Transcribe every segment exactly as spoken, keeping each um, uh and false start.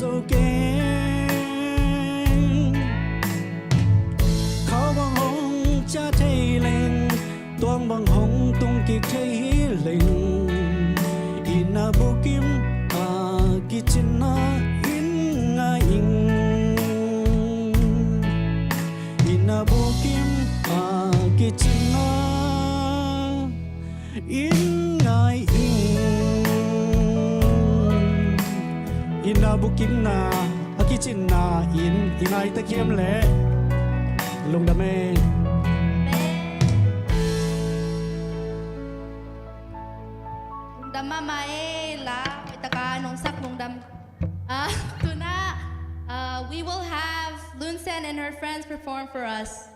zo keng. Khau bang hong ciah thei leng, tuang bang hong tung kik thei hi leng, inn a bukim a kicinna in ngai ing. Inn a bukim a kicinna in ngai ing. Inn a bukimna a kicinna in i ngai ta khiam leh lungdam e. Lungdam mahmah e la, hoih taka nong sak lungdam. Ah, tuna, ah, we will have Lun Sen and her friends perform for us.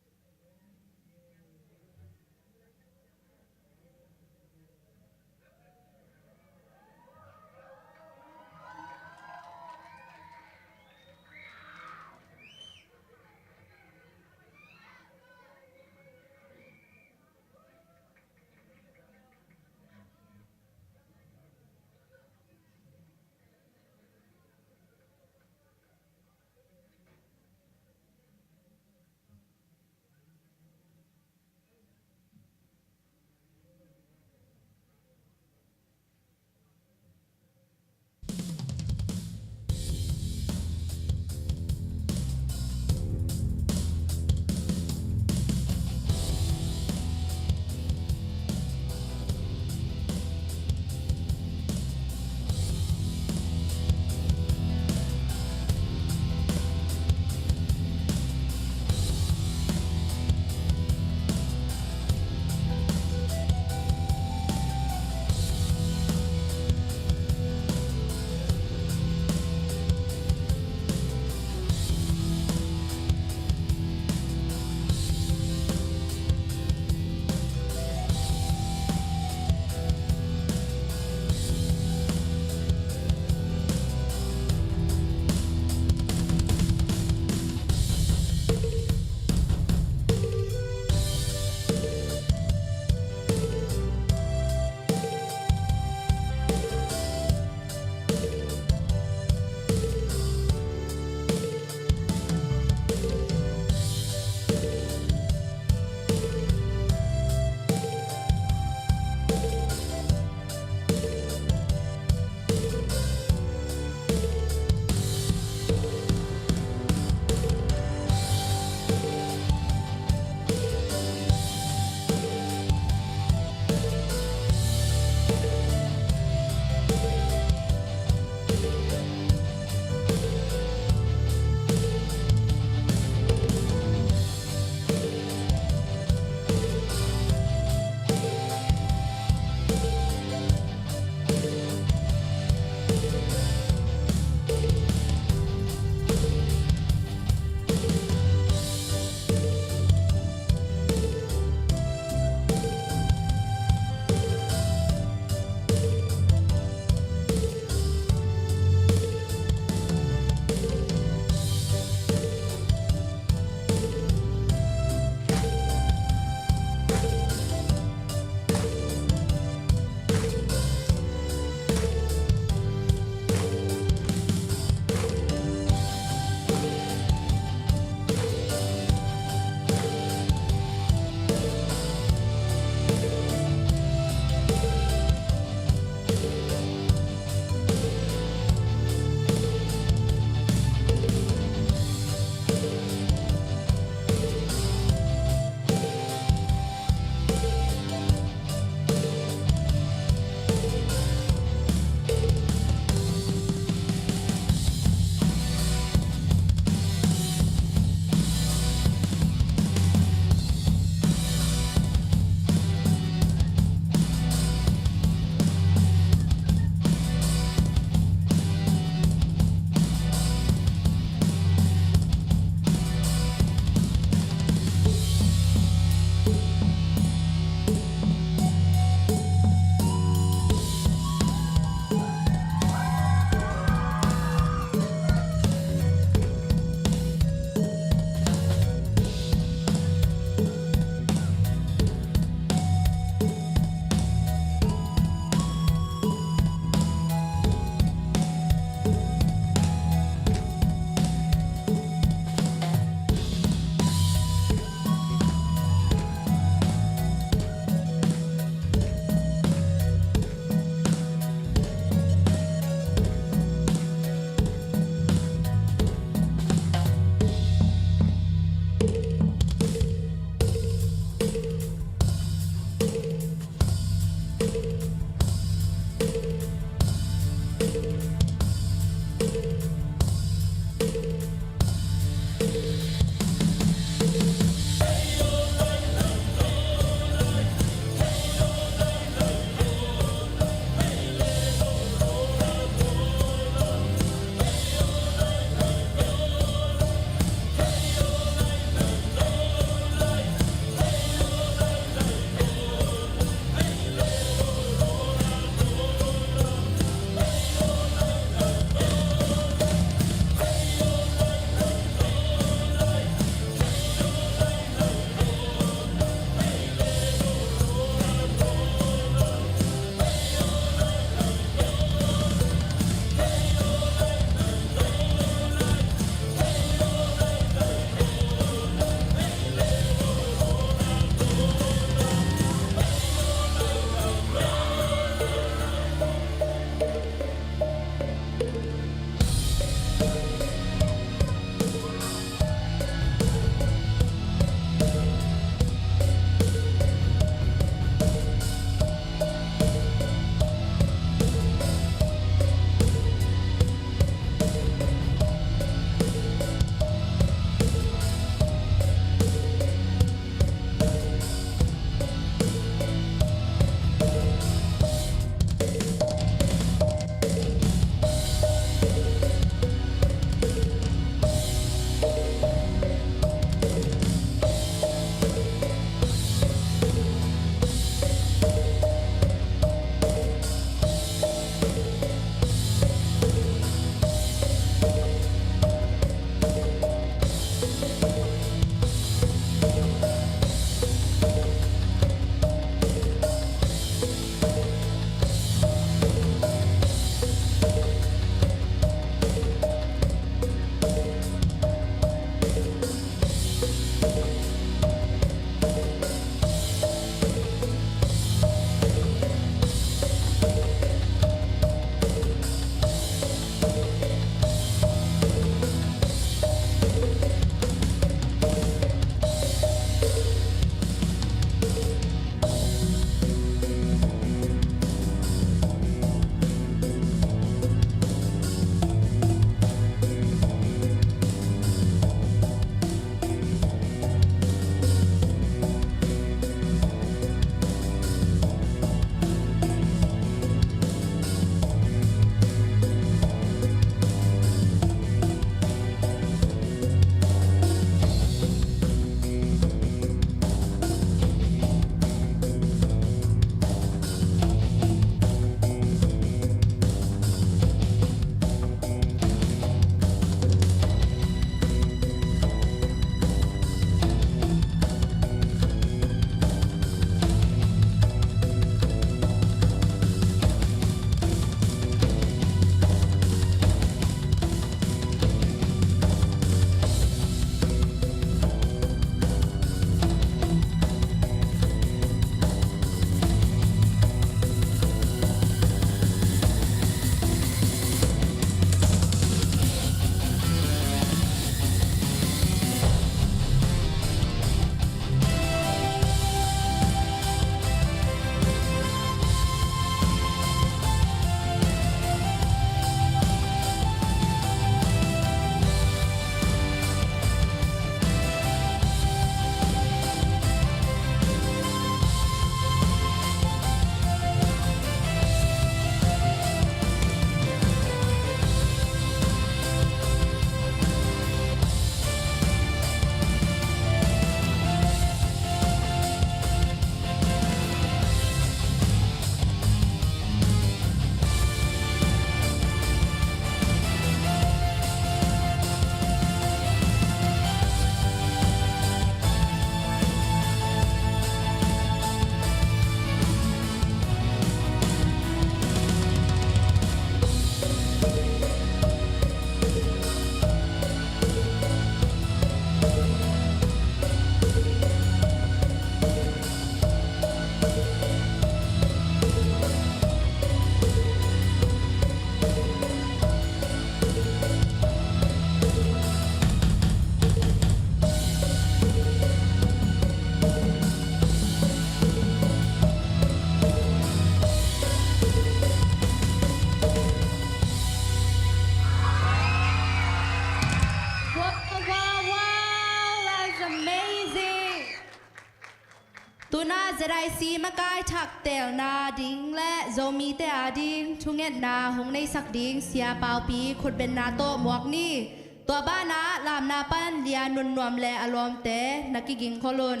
Tuna Z I C makai thaktelna ding le Zomite ading thungetna hong neisak ding Sia Paupi khutbenna tawh muak ni. Tua banah lamna pan Lia Nunnuam le a lawmte na kiging khol un.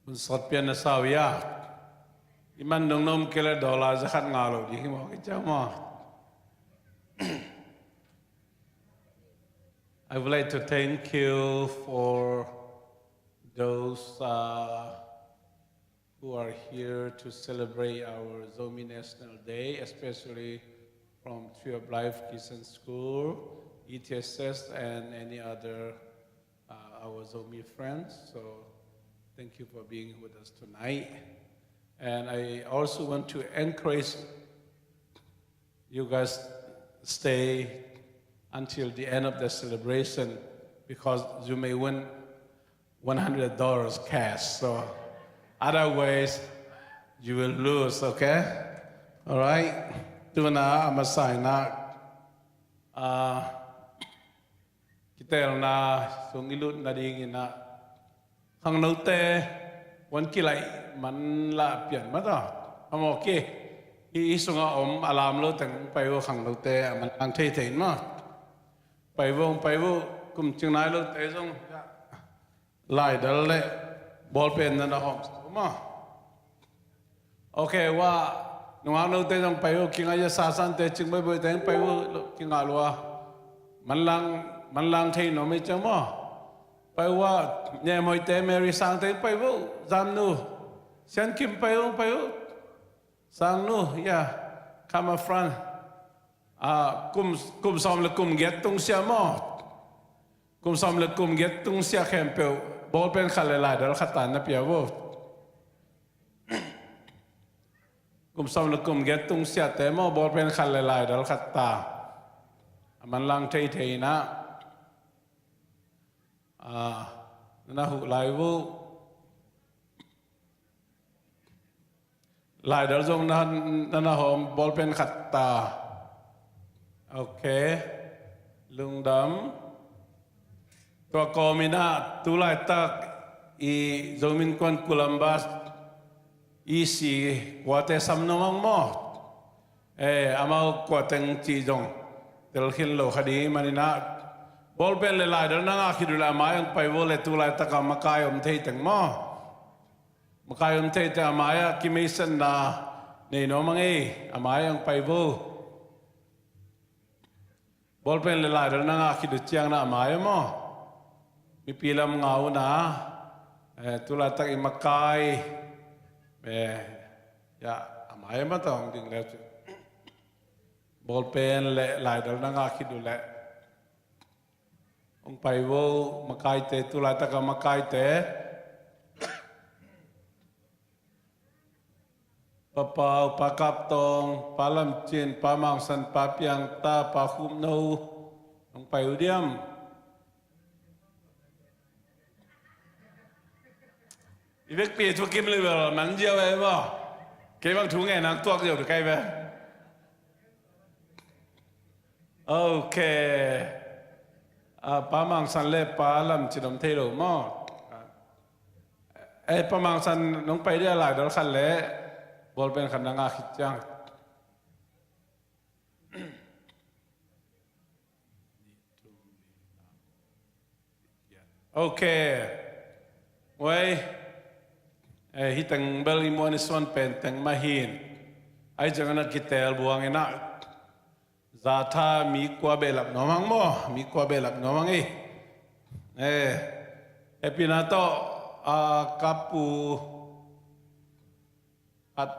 Hun sawt pian na sau ia. I man nung nom kei le dollar za khat ngah lo ding hi maw, kei ciang maw. I would like to thank you for those, uh, who are here to celebrate our Zomi National Day, especially from Tree of Life Christian School, E T S S, and any other, uh, our Zomi friends. So thank you for being with us tonight. And I also want to encourage you guys stay until the end of the celebration because you may win one hundred dollars cash. So otherwise, you will lose, okay? All right? Tuna a masa in ah, ah, kitelna sung i lut nadingin ah, khangnote wan kilaih man lah pian mah ta. A mawk hi. Hih sungah om a lam lo teng pai uh khangnote a manlang thei thei in mah. Pai uh, pai uh, kum cing nai lote zong laidal le bawlpen na na hawm sa uh mah. Ok, ua, nungak note zong pai uh, kingah ia sasante cing boihboih teng pai uh, kingah lua. Manlang, manlang thei nuam ei ciang maw. Pai uh, Niamhoite Mary Sang teng pai uh, Zamnu. Sian Kim pai uh, pai uh. Sangnu, ia, come up front. Ah, kum, kum sawm le kum giat tungsiah maw. Kum sawm le kum giat tungsiah khempeuh bawlpen khat le laidal khat ta na pia uh. Kum sawm le kum giat tungsiahte maw, bawlpen khat le laidal khat ta. A manlang thei thei in ah, ah, na na huh lai uh. Laidal zong na, na na hawm, bawlpen khat ta. Ok. Lungdam. Tua kawm in ah tu laitak i Zomi Innkuan Columbus E C kuate sam nuam ang maw. Eh, amau kua teng cih zong tel khin lo kha ding ahih manin ah, bawlpen le laidal na ngah khit uh leh a mai ang pai uh le, tu laitak a makai om thei teng maw. Makai om thei teng a mai ah kimeisanna nei nuam ang ei, a mai ang pai uh. Bawlpen le laidal na ngah khit uh ciang na a mai ah maw. Mipi lam ngah uh na, eh, tu laitak i makai, eh, ia, a mai ah mah ta hong ding le uh. Bawlpen le laidal na ngah khit uh leh hong pai uh, makaite, tu laitak a makaite. Pa Pau, Pa Kap Tawng, Pa Lam Cin, Pa Mang San, Pa Piang Ta, Pa Khup No, hong pai uh diam. I vekpi thu kim le bel man ziau e maw. Kei bang thu ngen nak tuak ziau de kai ve. Ok. Ah, Pa Mang San le Pa Lam Cin om thei lo maw. Eh, Pa Mang San nong pai dia, laidal khat le bawlpen khat na ngah khit ciang. Ok. Uai. Eh, hih teng bel i muan i suan pen teng mah hi in. Ahi zongin a kitel buang in ah, zatha mi kua behlap nuam ang maw, mi kua behlap nuam ang ei. Eh, hehpihna tawh, ah, ka pu khat,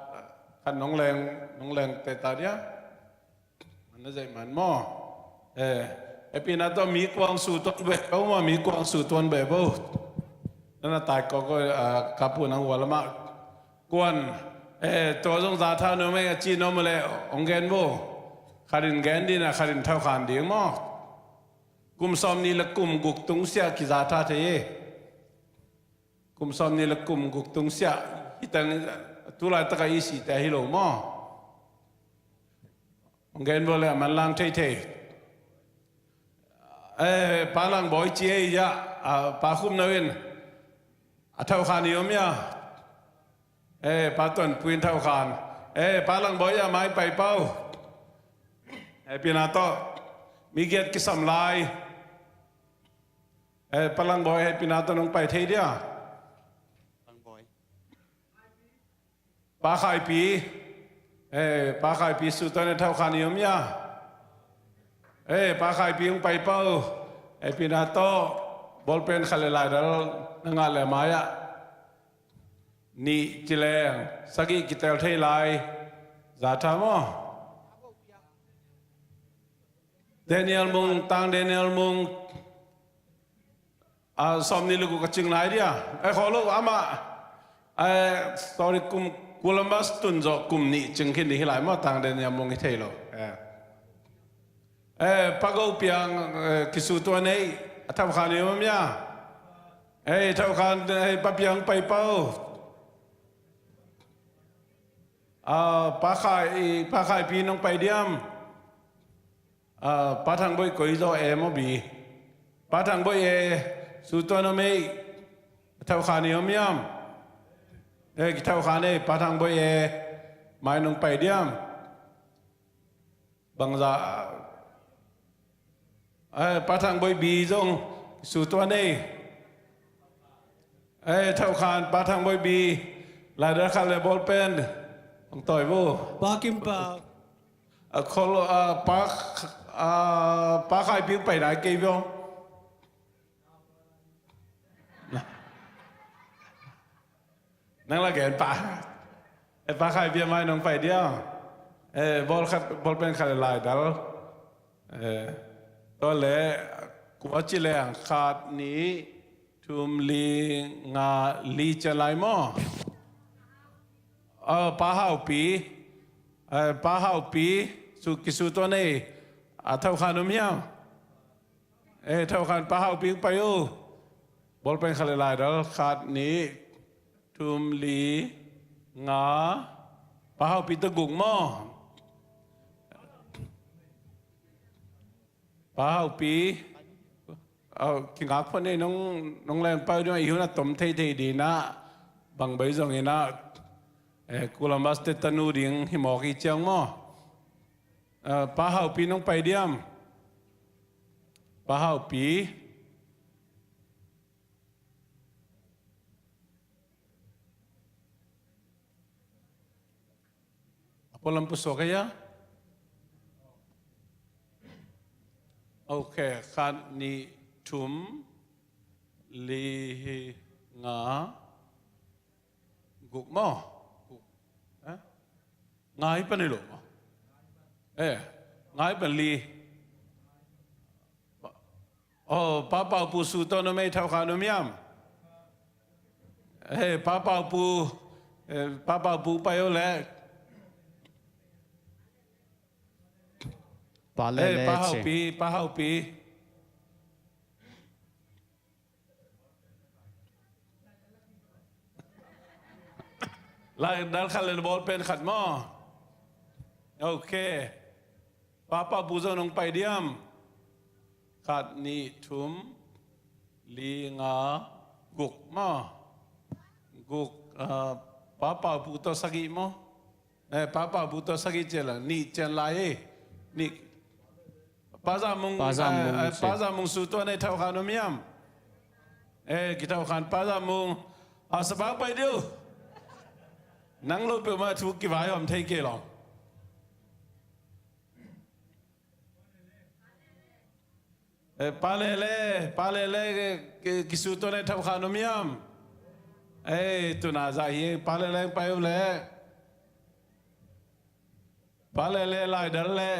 khat nong leng, nong leng te ta dia. Man na zeih man maw. Eh, hehpihna tawh mi kua ang su tuan beh bo maw, mi kua ang su tuan beh bo. Na na tai kawkaw, ah, ka pu nang ua lamah. Kuan, eh, tua zong zatha nuam ei a ci nuam uh leh hong gen bo. Khat in gen ding a, khat in thaukhan ding maw. Kum sawmnih le kum guk tungsiah kizatha thei ei. Kum sawmnih le kum guk tung siah hi teng, tu laitak a i sihte hi lo maw? Hong gen vua le a manlang theithei. Eh, Pa Langbawi ci ei, ah, Pa Khum No in a thokhan i om ia. Eh, Pa Tuan Pui in thokhan. Eh, Pa Langbawi a mai pai pau. Eh, pina tawh mi giat kisam lai. Eh, Pa Langbawi, eh, pina tawh nong pai thei dia. Pa Khaipi. Eh, Pa Khaipi, Sutuan a thokhan i om ia. Eh, Pa Khaipi hong pai pau. Eh, pina tawh bawlpen khat le laidal na ngah le mai ah. Nih ci leng sagih kitel thei lai. Zatha maw? Daniel Mung, Tang Daniel Mung. Ah, sawmnih le guk a cing lai dia. Eh, kholo amah. Eh, sorry, kum Columbus tun zawh kum nih cing khin hi lai maw, Tang Daniel Mung hi thei lo. Eh. Eh, Pa Go Piang, eh, Kisutuan ei, a thokhan i om ia. Eh, thokhan, eh, Pa Piang pai pau. Ah, Pa Khai, Pa Khaipi nong pai diam. Ah, Pa Thang Bawi koi zaw e maw bi. Pa Thang Bawi e, Sutuan om ei, a thokhan i om iam. Eh, kithokhan ei, Pa Thang Bawi e, mai nong pai diam. Bangzah, eh, Pa Thang Bawi bi zong Sutuan ei. Eh, thokhan Pa Thang Bawi bi, laidal khat le bawlpen hong tawi vo. Pa Kim Pau. A kholo, a, Pa, a, Pa Khaipi pai nai kei vo. Nang la gen pa. Eh, Pa Khaipi a mai nong pai dia. Eh, bawl khat, bawlpen khat le laidal. Eh, tua le, kua ci leng khat, nih, thum, li, nga, li cian lai maw? Oh, Pa Haupi. Eh, Pa Haupi, Su, Kisutuan ei. A thokhan om hiam. Eh, thokhan Pa Haupi pai uh. Bawlpen khat le laidal, khat, nih, thum, li, nga. Pa Haupi tawh guk maw? Pa Haupi. Au, kingak phot ni, nong, nong leng pai ding a, i hun a tom theithei ding a, bang bai zong in a, eh, Columbus te tanu ding hi mawk hi ciang maw? Eh, Pa Haupi nong pai diam. Pa Haupi. A pualam pusuak a ia. Ok, khat, nih, thum, li, nga, guk maw? Guk. Eh? Nga hi pan hi lo maw? Eh, nga hi pan li. Oh, Pa Pau Pu Sutuan om ei, thokhan om hiam. Eh, Pa Pau Pu, eh, Pa Pau Pu pai o le. Pa le eh, le Pa ci. Haupi, Pa Haupi. Laidal khat le bawlpen khat maw? Ok. Pa Pau Pu zong nong pai diam. Khat, nih, thum, li, nga, guk maw? Guk, ah, Pa Pau Pu tawh sagih maw? Eh, Pa Pau Pu tawh sagih cian la, nih cian lai e. Nih. Pa Zam Mung, Pa Zam Mung, eh, eh, ci. Pa Zam Mung Sutuan ei, thokhan om hiam. Eh, kithokhan Pa Zam Mung. A, sa bang pai diu. Nang lo peuhmah thu kivai om thei kei lo. Eh, Pa Lele, Pa Lele, eh, ki, Kisutuan ei, thokhan om hiam. Eh, tuna zah hi, Pa Lele pai o le. Pa Lele, laidal le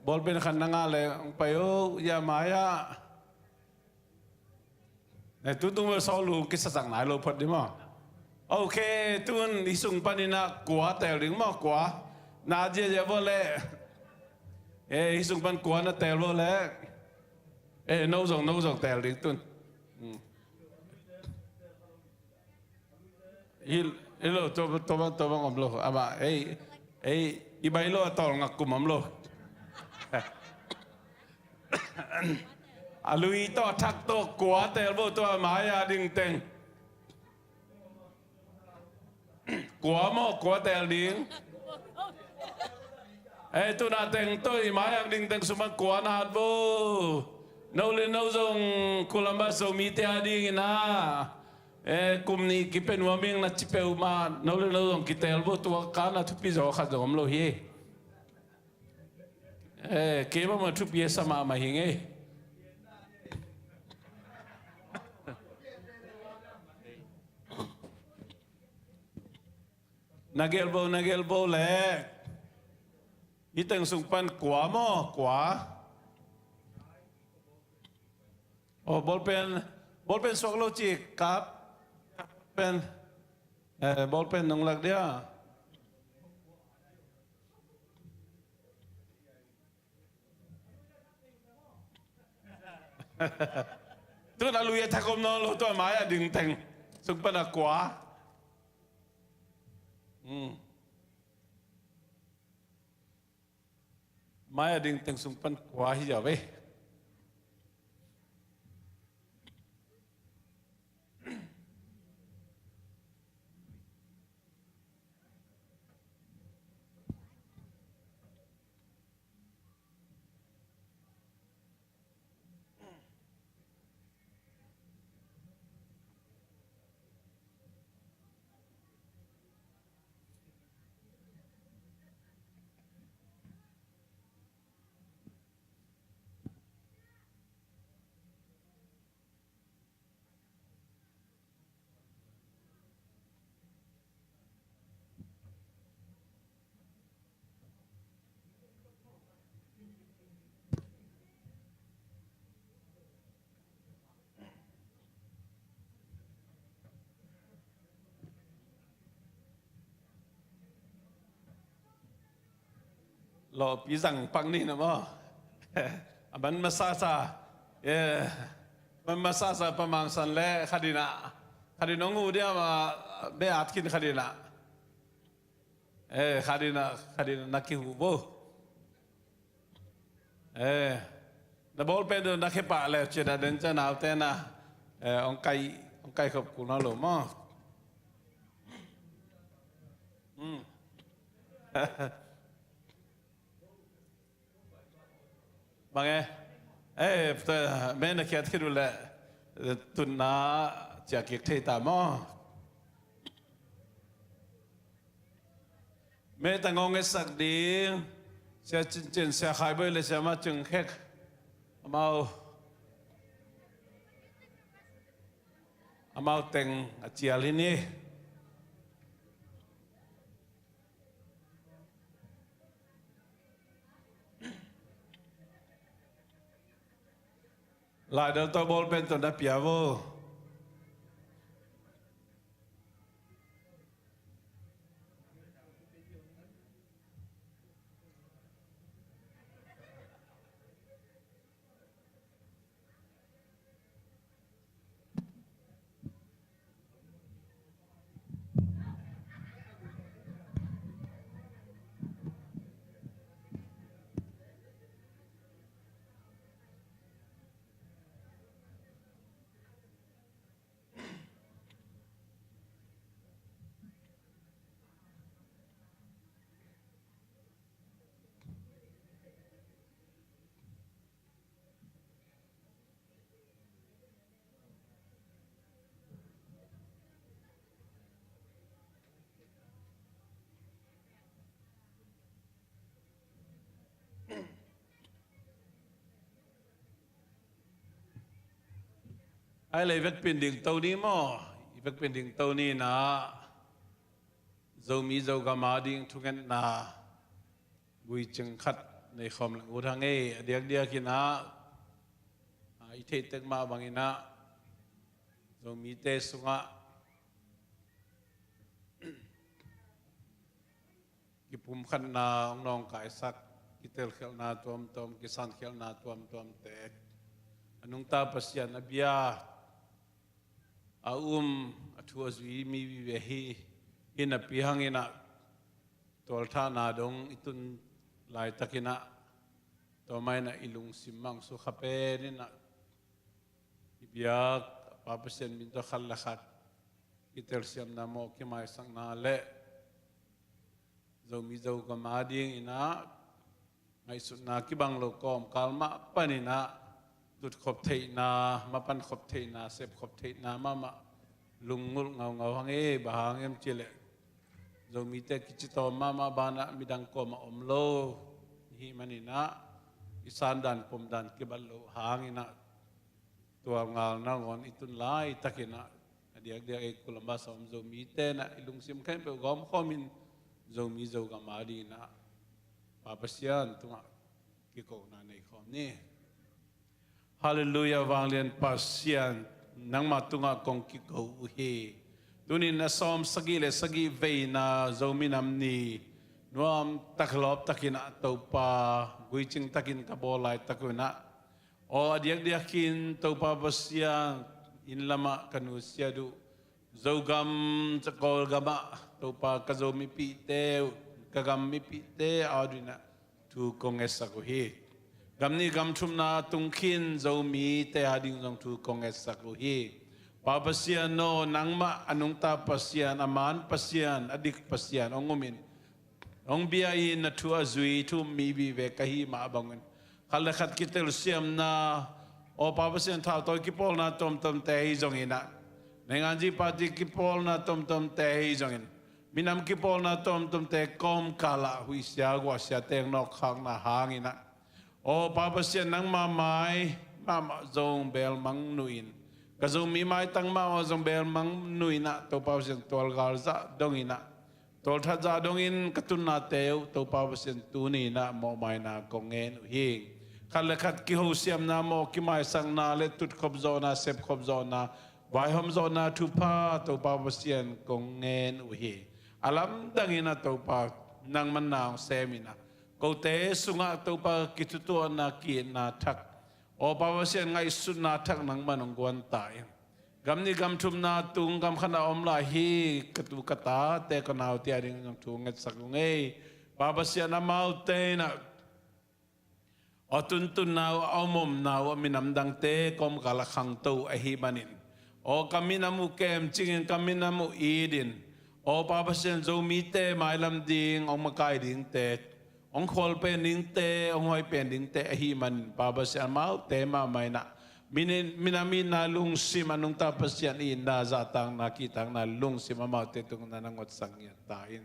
bawlpen khat na ngah le hong pai o, ia mai ah. Eh, tu tung bel sawl lu kisasak nai lo phot ding maw? Ok, tun i sung panin a kua teel ding maw, kua. Na ziazia vua le. Eh, i sung pan kua na teel vua le. Eh, no zong, no zong teel ding tun. Hmm. Hi, hi lo, tua, tua bang, tua bang om lo. Amah, ei, ei, i bai lo a tawlngak kum om lo. A lui tawh, a thak tawh, kua teel vo, tua mai-a ding teng. Kua maw, kua teel ding? Eh, tuna teng tawh i mai-a ding teng sung pan kua na at vo. No le no zong Columbus Zomite a dingin ah, eh, kum nih kipia nuam ing na ci peuhmah, no le no zong kiteel vo, tua ka na thupi zaw khat zong om lo hi. Eh, kei bang mah thupi a sa mahmah hi ing ei. Na gelh vo, na gelh vo leh. Hih teng sung pan kua maw, kua? Oh, ballpen, ballpen suak lo ci kap. Pen, eh, ballpen nong lak dia. Tun a lui a thak om nawn lo, tua mai-a ding teng sung pan a kua. Hmm. Mai-a ding teng sung pan kua hi zaw ve. Lawpi zang pak ni na maw? A man masa sa. Yeah. Man masa sa pa mangsan le khadina. Khadina ngu dia ma be at khin khadina. Eh, khadina, khadina na kihu bo. Eh, na ballpen tu na khepah le cina den ca naute na. Eh, ong kai, ong kai khop kul na lo maw. Hmm. Bang e? Eh, me na khiat khit uh leh, eh, tunna ciah kik thei ta maw? Me tang ong etsak ding Sia Cin Cin, Sia Khai Boi le Sia Ma Cing Khek. Amau, amau teng a cial hi ni. Laidal tawh ballpen tawh na pia vo. Ai le i vekpi in ding to ni maw? I vekpi in ding to ni na. Zomi Zogam a ding thungetna gui cing khat nei khawm leng ut hang ei, a diakdiak in ah, a, i theih tek mah bangin ah Zomite sungah kipumkhatna hong nawngkaisak, kitelkhialhna tuamtuam, kisankhialhna tuamtuamte, a nungta Pasian a bia A um, a thu a zui mi vive hi. Hinapi hangin ah tualthahna dong i tun laitakin ah, tua mah in ah i lungsim mah sukha pen in ah, i biak Pa Pasian min tawh khat le khat kitelsiamna mawh kimaisakna le Zomi Zogam adingin ah ngaihsutna kibang lo kawmkal mah panin ah tutkhop theihna, mapankhop theihna, sepkhop theihna mahmah lungngulh ngaungau hang e. Bang hang hiam cih leh Zomite kici tawm mahmah banah midang kawmah om lo hi manin ah, i sandan pomdan kibat loh hangin ah tualngalna ngawn i tun laitakin ah, a diakdiak ei Columbus a om Zomite in ah i lungsim khempeuh gawmkhawmin Zomi Zogam adingin ah Pa Pasian tungah kikona nei khawm ni. Halleluiah, vanglian Pasian, nangmah tungah kong kiko uh hi. Tunin a sawm sagih le sagih veina Zomi Nam Ni nuamtak lawptakin ah Topa, guicing takin ka bawl laitak un ah, aw a diakdiakin Topa Pasian, inn lamah ka nusiat uh Zogam, Kawlgamah Topa ka Zo mipihte uh, ka gam mipihte adingin ah thu kong ngetsak uh hi. Gam nih gam thumna tung khin Zomite ading zong thu kong ngetsak uh hi. Pa Pasian aw, nangmah a nungta Pasian, a man Pasian, a dik Pasian hong umin, hong bia-in na thu a zui thu um mi vive ka hih mah bangin khat le khat kitelsiamna, aw Pa Pasian, thautawi kipawlna tuamtuamte ahi zongin ah, nainganzi party kipawlna tuamtuamte ahi zongin, minam kipawlna tuamtuamte kawmkal ah huihsia guahsiate hong nawkkhakna hangin ah, aw Pa Pasian, nangmah mai mahmah zong belmang nuh in, ka Zomi maitang mahmah zong belmang nuh in ah, Topa Pasian, tualgal zah dongin ah, tualthat zah dongin ka tunnate uh Topa Pasian, tuni in ah mawhmaina kong ngen uh hi. Khat le khat kihosiamna, mawh kimaisakna le tutkhop zawhna, sepkhop zawhna, vaihawm zawhna thupha Topa Pasian kong ngen uh hi. A lamdangin ah Topa, nangman na hong sem in ah, kote sungah Topa kithutuahna, ki-itna thak, aw Pa Pasian, ngaihsutna thak nangman hong guan ta in. Gam nih gam thumna tung gam khat ah om lai hi ka tu ka tate, ka naute ading zong thu ngetsak ung ei. Pa Pasian, amaute in ah aw tuntunna uh, a omomna uh, a minam dangte kawmkal ah khangto uh ahih manin, aw ka minam uh kemcingin, ka minam uh itin, aw Pa Pasian, Zomite mailam ding hong makai dingte, hong khual pen dingte, hong hoih pen dingte ahih manin, Pa Pasian, amaute mahmah in ah, min-, minam itna lungsim, a nungta Pasian itna, zahtakna, kihtakna lungsim amaute tungah na ngotsak ngiat ta in.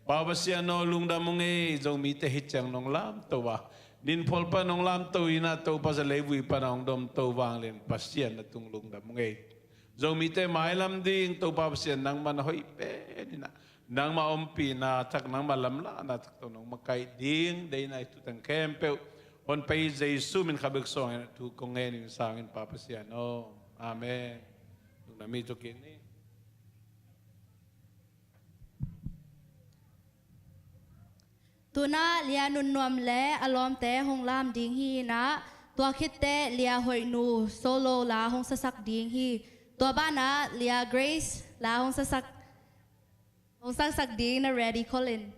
Pa Pasian aw, lungdam ung ei. Zomite hi ciang nong lamto a, ninphual pan nong lamto in ah, Topa, za leivui pan a hong domto vanglian Pasian, na tung lungdam ung ei. Zomite mailam ding Topa Pasian, nangmah na hoih pen in ah, nangmah ompihna thak, nangmah lamlahna thak tawh nong makaih ding deihna i thuteng khempeuh hong pia Jesu min khat bek suangin thu kong ngen ing, sang in Pa Pasian aw. Amen. Lungdam hi. Tu kik ni. Tu-in ah Lia Nunnuam le a lawmte hong lam ding hi in ah, tua khit teh Lia Hoih Nu solo la hong sasak ding hi. Tua banah Lia Grace la hong sasak, hong saksak ding, na ready khol in.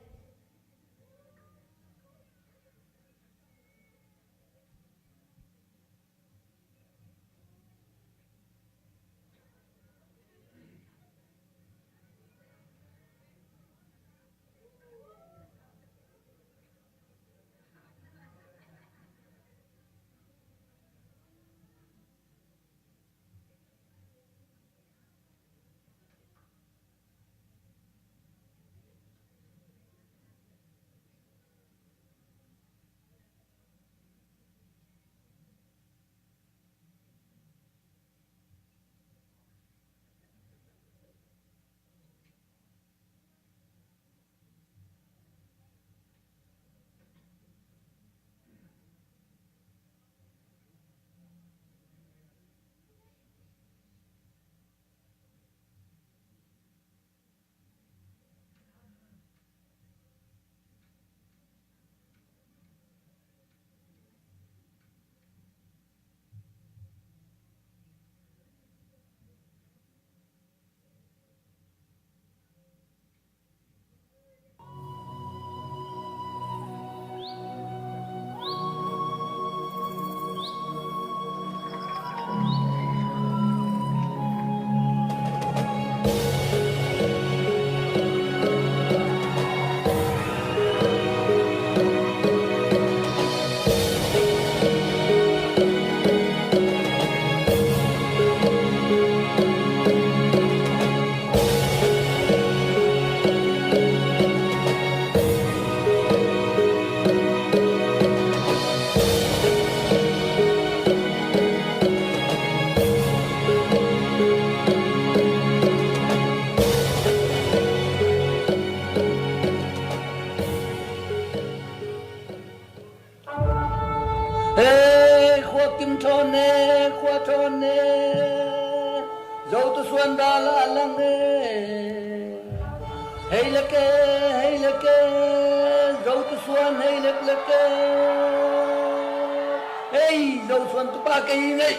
Khua kim thawn e, khua thawn e. Zo tusuan dal a lang e. Hei lek e, hei lek e. Zo tusuan hei leklek e. Hei, Zo suan tupa kei hi ngei.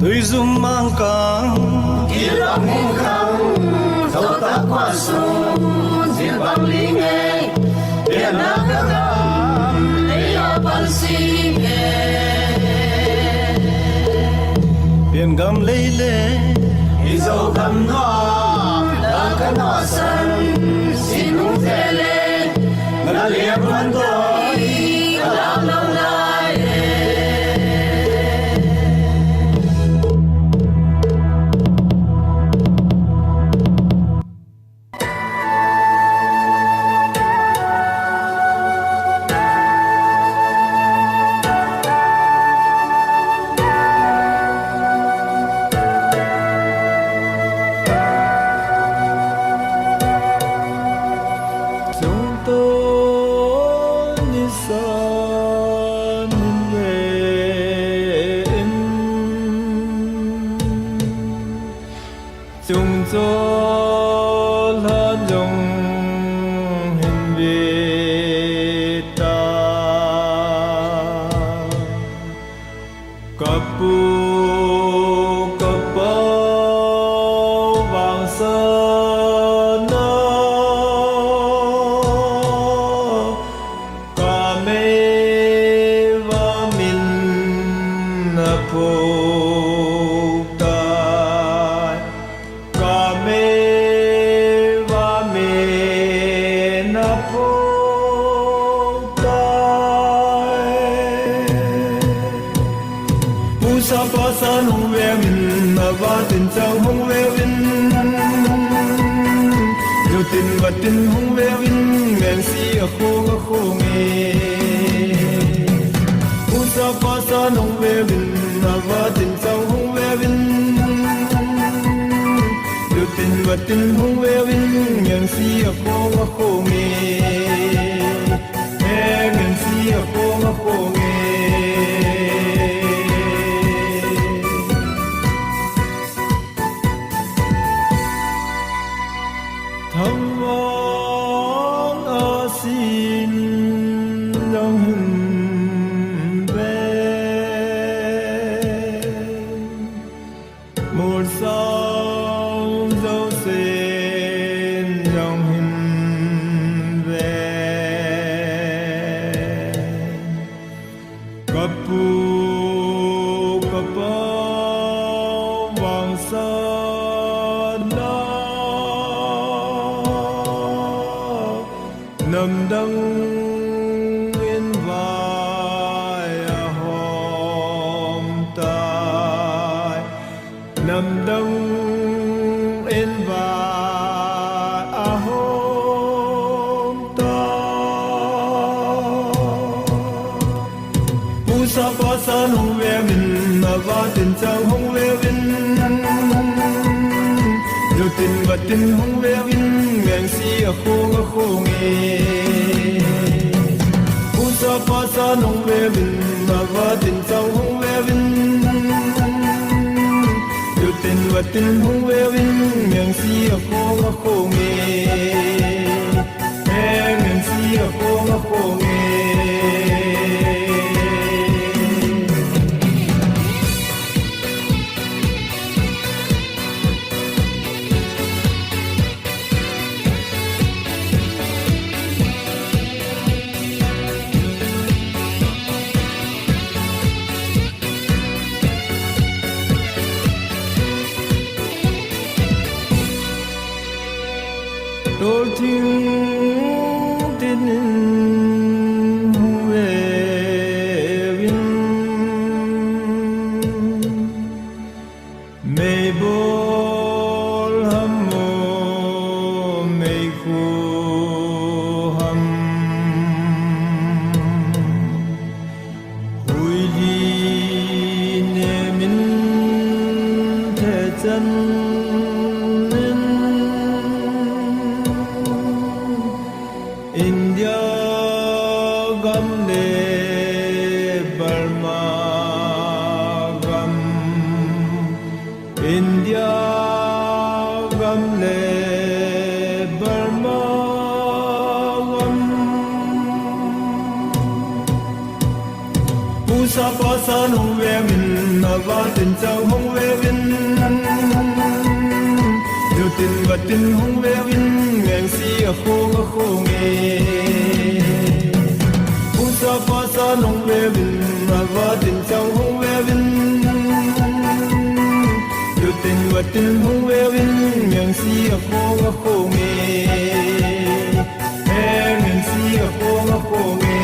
Tuizum mangkang, kilak mungkang, Zotak khuasung zilbang lingei, pianna ka gam ei a palsing e. Piangam lei le i Zogam nuam, la ka nuamsan sin hong zel e. Na lian man dawi ka lau lo lai e. Sungtawn nisan hin ve in, sungcaw hlan zong hin vit ta. Ka pu ka pau vangsan a, ka mei va min a phuk tai. Ka mei va min a phuk tai. Pusa pasan hong veu in, a vatin cang hong veu in, lutin vatin hong veu in, ngengsi a khong a khong e. Pusa pasan hong veu in, a vatin cang hong veu in, lutin vatin hong veu in, ngengsi a khong a khong e. Ngengsi a khong a khong e. Thamvang a sin zong hin ve. Mulsang zo sin zong hin ve. Ka pu ka pau vangsan a, namdang in vai a hawm tai. Namdang in vai a hawm tai. Pusa pasan hong veu in, a vatin cang hong veu in, lutin vatin hong veu in, ngengsi a khong a khong e. Pusa pasan hong veu in, a vatin cang hong veu in, lutin vatin hong veu in, ngengsi a khong a khong e. Ngengsi a khong a khong e. Cing tinin hong veu in, meibawl ham maw, meikhu ham? Huih li nemin thehcen in, India gam le Burma gam, India gam le Burma gam. Pusa pasa nong veu in, a vatin cau hong veu in, lutin vatin hong veu in, ngengsi a khong a khong e. Pusa pasa nong veu in, a vatin cau hong veu in, lutin vatin hong veu in, ngengsi a khong a khong e. Heng in si a khong a khong e.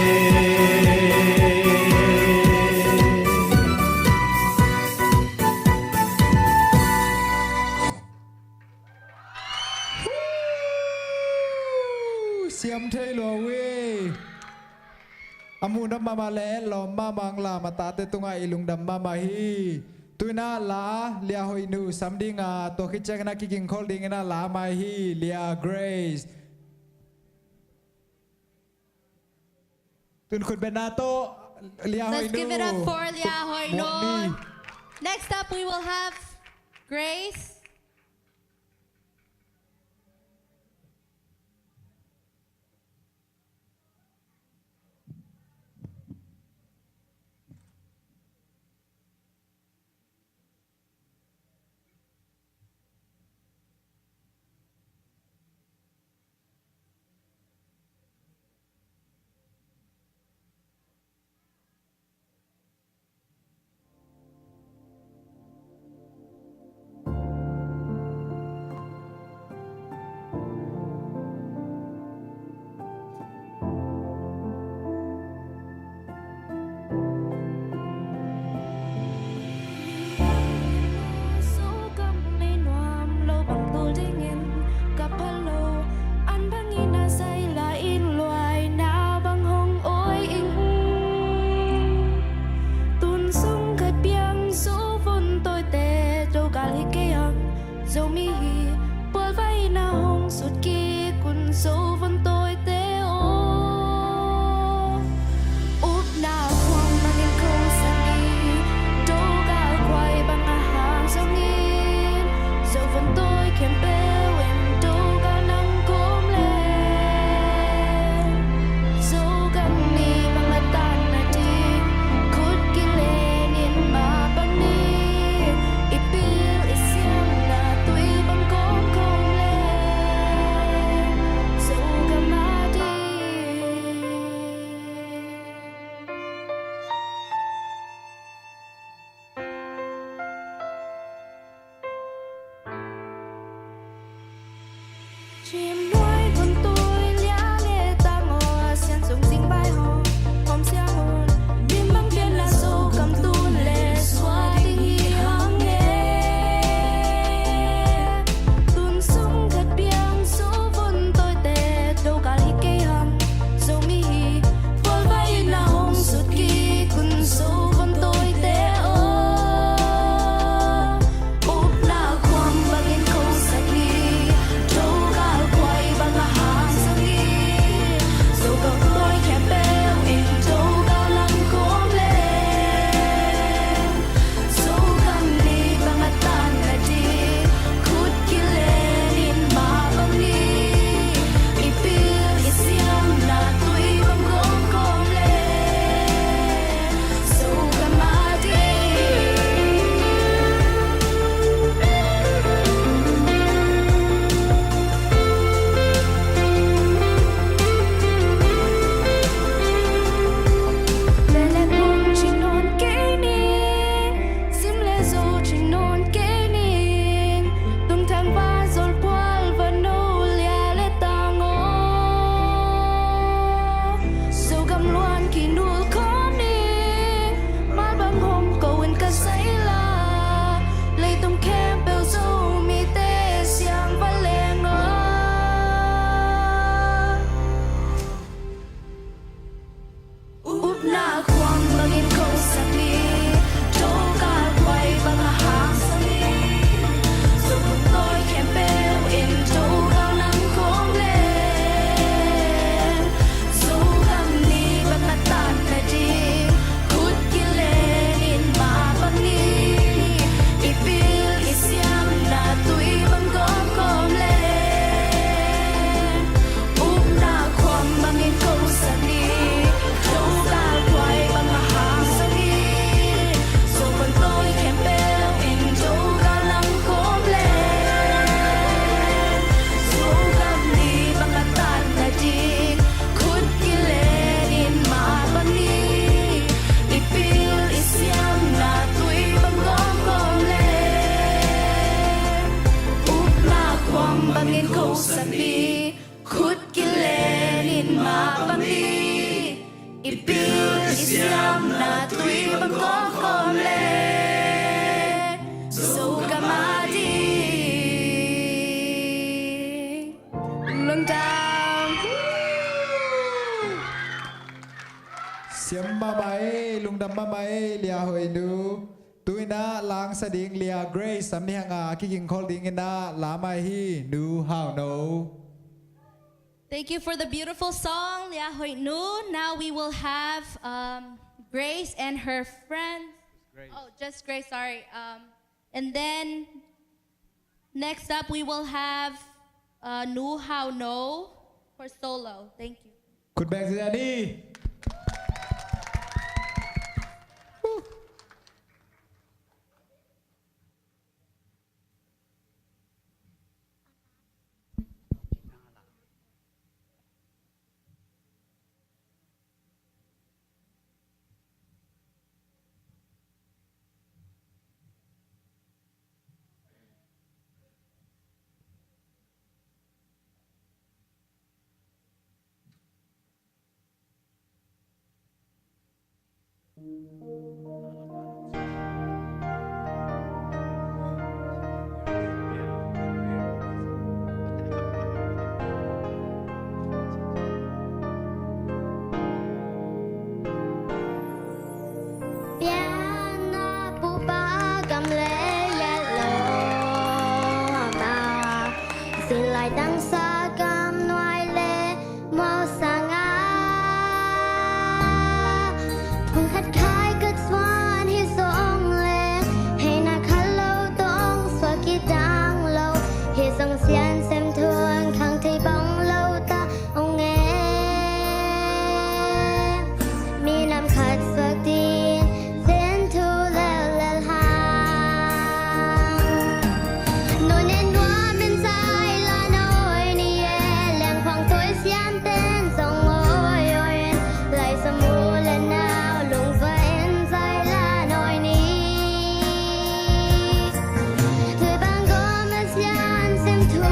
Siam thei lo e. A muhdam mahmah le lawm mahmah ang lam a tate tungah i lungdam mahmah hi. Tuina la Lia Hoih Nu sam dinga, tua khit ciangin a kigingkhol dingin a la mai hi, Lia Grace. Tun khut beng na tawh, Lia Hoih Nu. Let's give it up for Lia Hoih Nu. Next up, we will have Grace. Zogam nei nuam lo bang tul dingin ka phal lo, an bangin a zai lai in luaina bang hong awi ing. Tun sung khat piang Zo vun tawite Dogal hi kei ang. Zomi hi pualvai in a hong sut kik un Zo vun tawite aw. Upna khuang bangin khosak ni, Dogal khuai bang a hang zongin, Zo vun tawi khempeuh in Dogal nang kawm le. Zogam mi bang a tan na ding, khut kilen in mah bang ni, i pil i siamna tui bang kawm khawm le, Zogam a ding. Cimnuai vun tui Lia le Tang aw, a sian sung sing vai hawm, hawm siang un. Min bang pian a Zogam tun le suak ding hi hang e. Tun sung khat piang Zo vun tawite Dogal hi kei hang. Zomi hi pualvai in a hong sut kik un Zo vun tawite aw. Upna khuang bangin khosak ni, Dogal khuai bangin khosak ding, khut kilen in mapang ding, i pil i siamna tui bang kawmkawm le, so ka ma ding. Lungdam. Siam mahmah ei, lungdam mahmah ei, Lia Hoih nu. Tu-in ah la hong sa ding Lia Grace, a mi hanga kigingkhol dingin ah la mai hi, Nu Hau No. Thank you for the beautiful song, Lia Hoih Nu. Now we will have, um, Grace and her friends. Grace. Oh, just Grace, sorry. Um, and then next up we will have, uh, Nu Hau No for solo. Thank you. Khut beng ziahziah ni. Pianna pupa gam le yet lo ama, sin lai tangsa gam nuai le mual sanga, phung khat khai khat suan hi zong le, heina khat lo tawh suak kidang lo, hi zong Sian Sem Thu'n khang thei bang lo ta ong e. Minam khat suak ding Sian Thu leuleu hang. Nunen nuamin zai la nawi ni e, lengkhong tui siam ten zong awi awi in, lai samu le nau lungva in zai la nawi ni. Tui bang gawm a Sian Sem Thu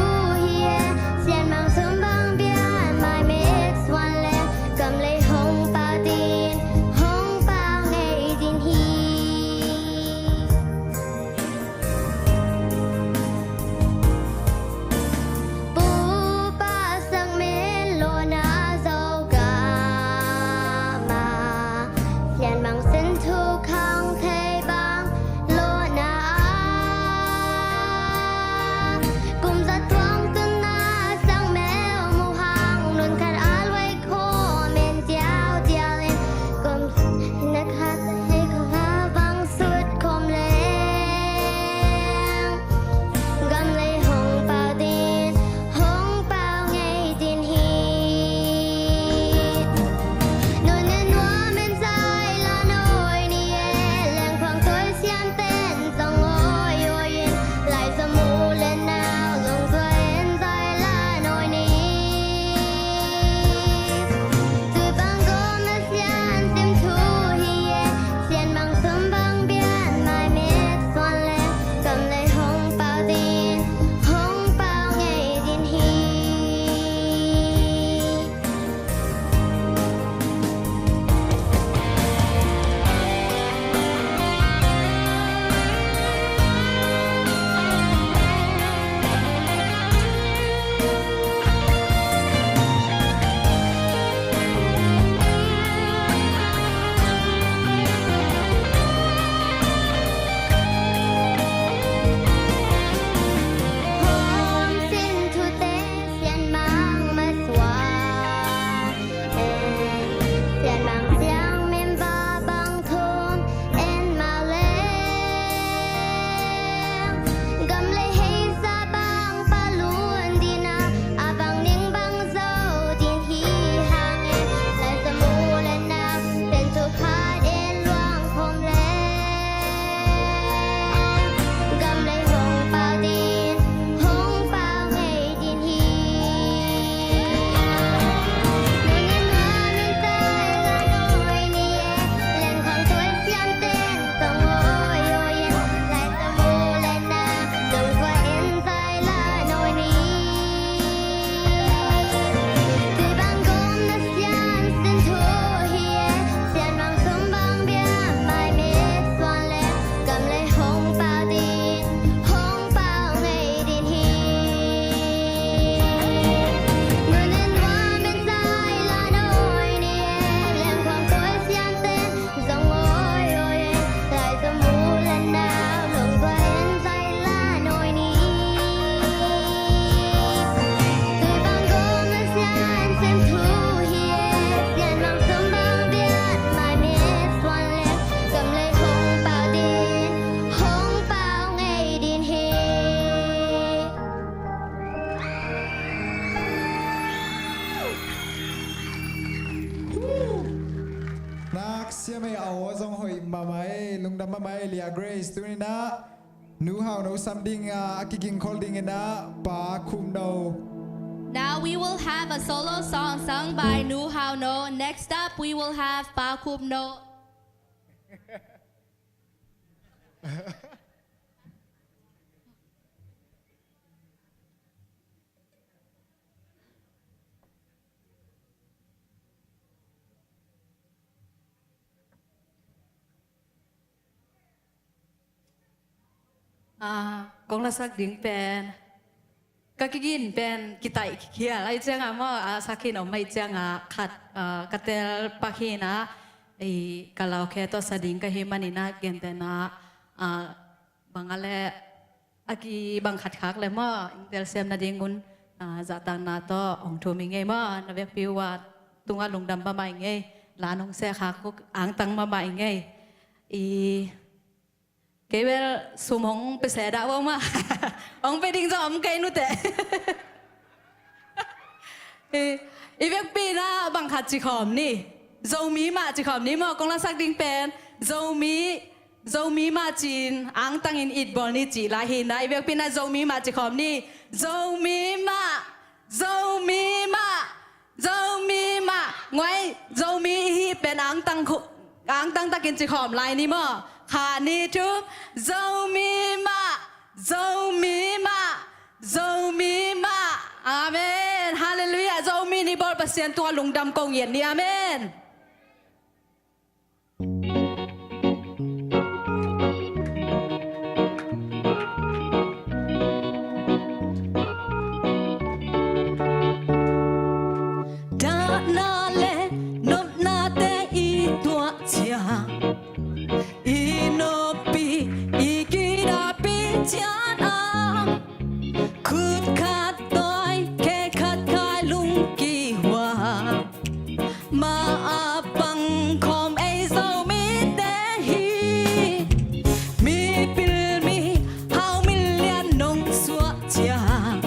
Dam mahmah ei, Lia Grace. Tuni-in ah Nu Hau No sam ding a, a kigingkhol dingin ah Pa Khum No. Now we will have a solo song sung by Nu Hau No. Next up, we will have Pa Khum No. Ah, kong lasak ding pen, ka kigin pen kitaih khial ahih ciangin maw, a sak khin om ahih ciangin khat, ah, ka tel pak hi-in ah, ei, karaoke tawh sa ding ka hih manin ah, gentehna, ah, bang a leh a kibang khat khak leh maw, ing telsiam nadingun, ah, zahtakna tawh hong thum ing ei maw, na vekpi uh a tungah lungdam mahmah ing ei, la nong seh khak uh angtang mahmah ing ei. I Kei bel sum hong pia se dah vo mah. Hong pia ding zong om kei nute. I, i vekpi-in ah bang khat ci khawm ni. Zomi mah ci khawm ni maw, kong lasak ding pen. Zomi, Zomi mah ci-in angtangin it bawl ni cih lai hi-in ah, i vekpi-in ah Zomi mah ci khawm ni. Zomi mah, Zomi mah. Zomi mah, nguai, Zomi i hih pen angtang khu-, angtang takin ci khawm lai ni maw. Khat, nih, thum. Zomi mah, Zomi mah, Zomi mah. Amen. Halleluiah. Zomi Ni bawl Pasian tungah lungdam kong ngen ni. Amen. Dahna le nopnate i tuah ciang, i noppi, i kidapih ciat a, khut khat tawi, khe khat khai lungkia, ma-a pang khawm ei Zomite hi. Mipil mihau milian nong suah ciang,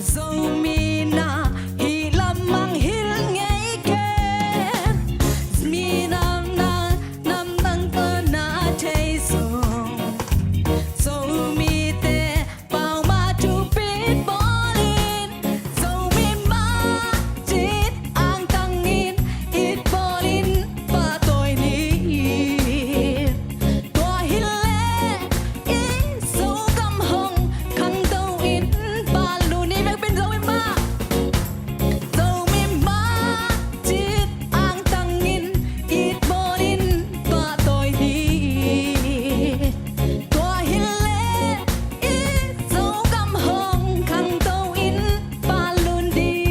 Zomi na hih lam mangngilh ngei kei. Mi namdang, namdang tawh na thei zong, Zomite pau mah thupit bawlin, Zomi mah ci-in angtangin it bawlin pahtawi ni. Tua hileh i Zogam hong khangto in pahlut ni. Vekpi-in Zomi mah, Zomi mah ci-in angtangin it bawlin pahtawi ni. Tua hileh i Zogam hong khangto in pahlut ding.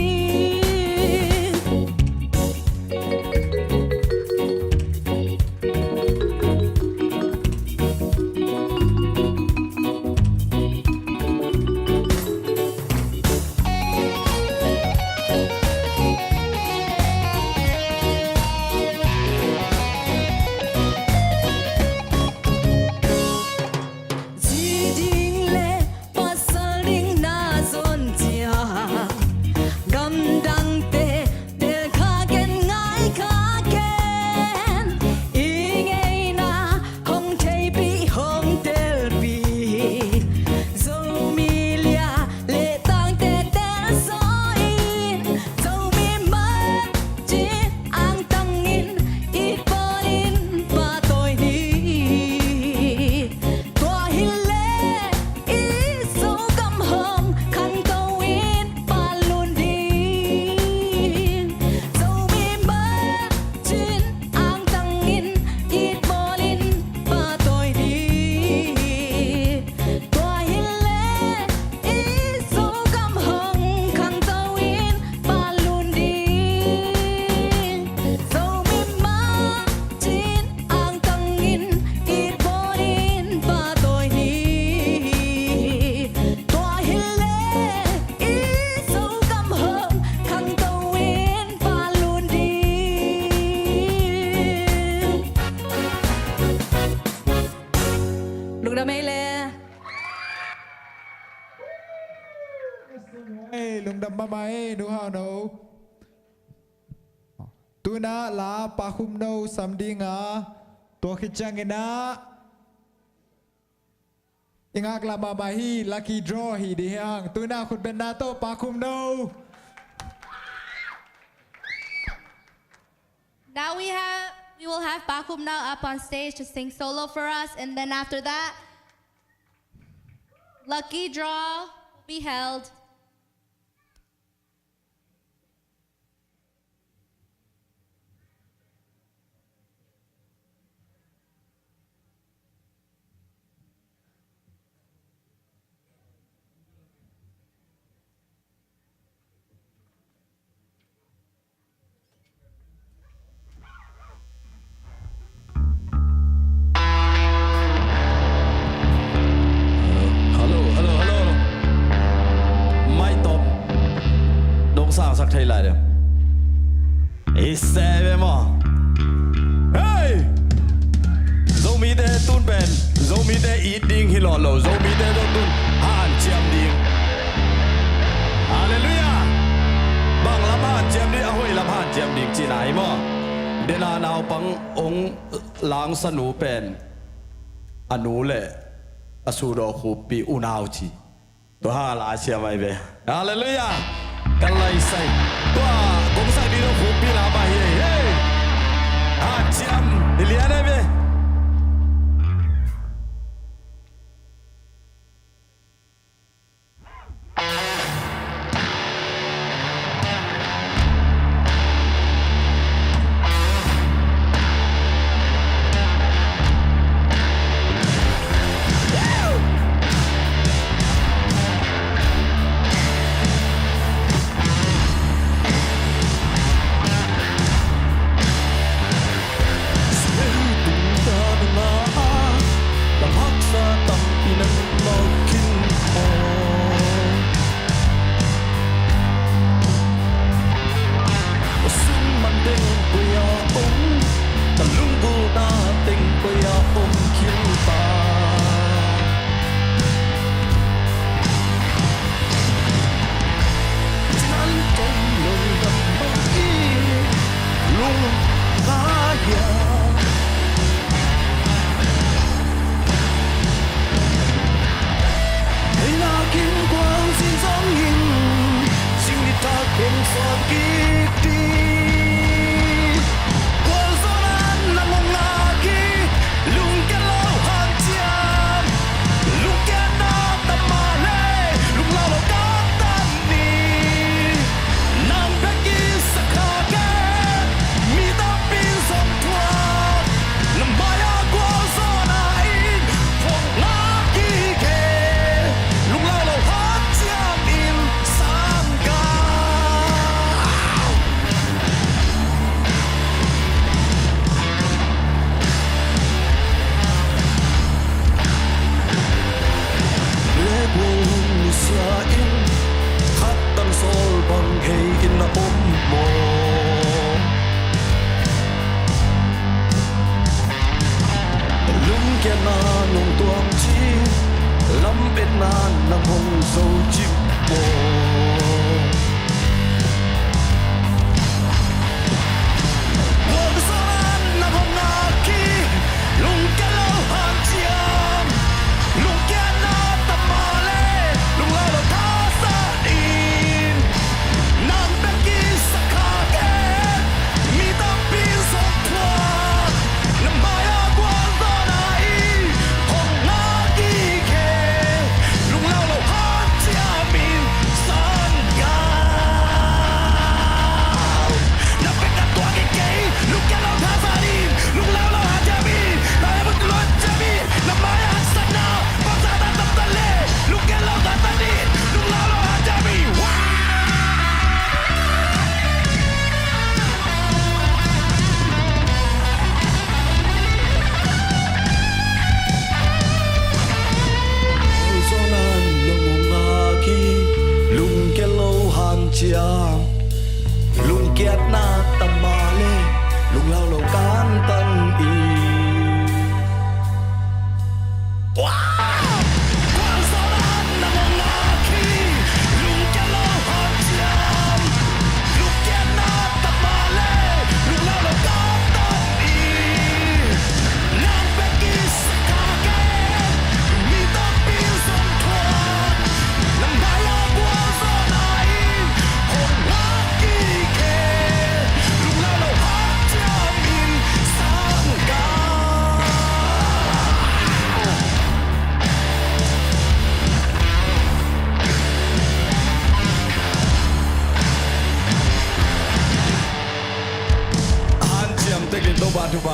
Zi ding le pasal ding na zon ciang, gamdangte tel kha ken, ngai kha ken. I ngeina hong theipih, hong telpih, Zomi lia le tangte telsawn in, Zomi mah ci-in angtangin it bawlin pahtawi ni. Tua hileh i Zogam hong khangto in pahlut ding. Zomi mah ci-in angtangin it bawlin pahtawi ni. Tua hileh i Zogam hong khangto in pahlut ding. Zomi mah ci-in angtangin it bawlin pahtawi ni. Tua hileh i Zogam hong khangto in pahlut ding. Lungdam ei le. Ei, lungdam mahmah ei, Nu Hau No. Tu-in ah la Pa Khum No sam ding a, Tua khit ciangin ah i ngaklah mahmah hi, lucky draw hi ding hi hang. Tu-in ah khutbetna tawh pakhum no. Now we have, we will have Pakhum Nau up on stage to sing solo for us, and then after that, lucky draw will be held. Hello, hello, hello, hello. Mai tawp dong sangsak thei lai deuh. I se ve maw? Hei! Zomite tun pen Zomite it ding hi lo lo, Zomite zong tun hanciam ding. Halleluiah! Bang lam hanciam ding? A hoih lam hanciam ding cihna hi maw? Dena naupang ong langsanu pen a nu le a sudawh khuppi unau ci. Tua hang a la siam ahi ve. Halleluiah. Kan laisai. Tua gongsak ding lo khuppi la mah hi. Hei. Hanciam. Hi lian ahi ve. Lam haksa tampi nan mawk khin maw? Ka sung man teng koi-ah om, ka lunggulhna teng koi-ah om khin ta. Cinan kei lungdam mah i lungkha hiam? Hei nakin kuang sin zongin, sin nitak kong suak kik ding. Gualzawhna nang hong ngak hi, lungkiat lo hanciam. Lungkiatna tam mah leh, lunglau lo ka tan ni. Nang bek kisakha kei, mi tampi in zong thuak. Na mai-ah gualzawhna in hong ngak hi kei, lunglau lo hanciam in sang kei. Lek leng hong nusia in, khat tan sawl bang hei in na om maw? Lungkiatna nong tuam cih, lametna nang hong zo cih maw? Gualzawhna nang hong ngak hi, lungkiat lo hanciam. Lungkiatna tam mah leh, lunglau lo ka tan ni. Nang bek kisakha kei, mi tampi in zong thuak. Na mai-ah gualzawhna in hong ngak hi kei, lunglau lo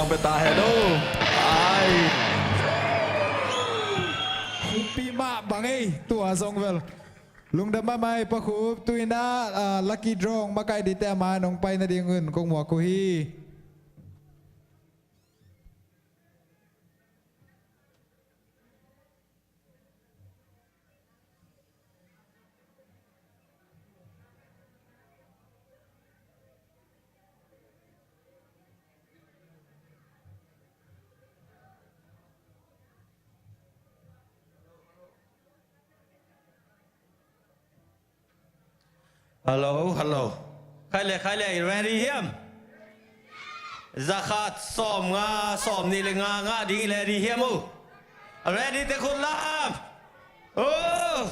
Peta hello. Ai. Khumpi mah bang ei, tua zong vel. Lungdam mahmah ei Pa Khup, tu-in ah, ah, lucky draw makaih dingte a man hong pai nadingun kong muak uh hi. Hello, hello. Khai le, khai le, i ready hiam? Zakhat sawm nga, sawm nih le nga ngah ding i ready hiam uh? Ready te khut lam. Oh.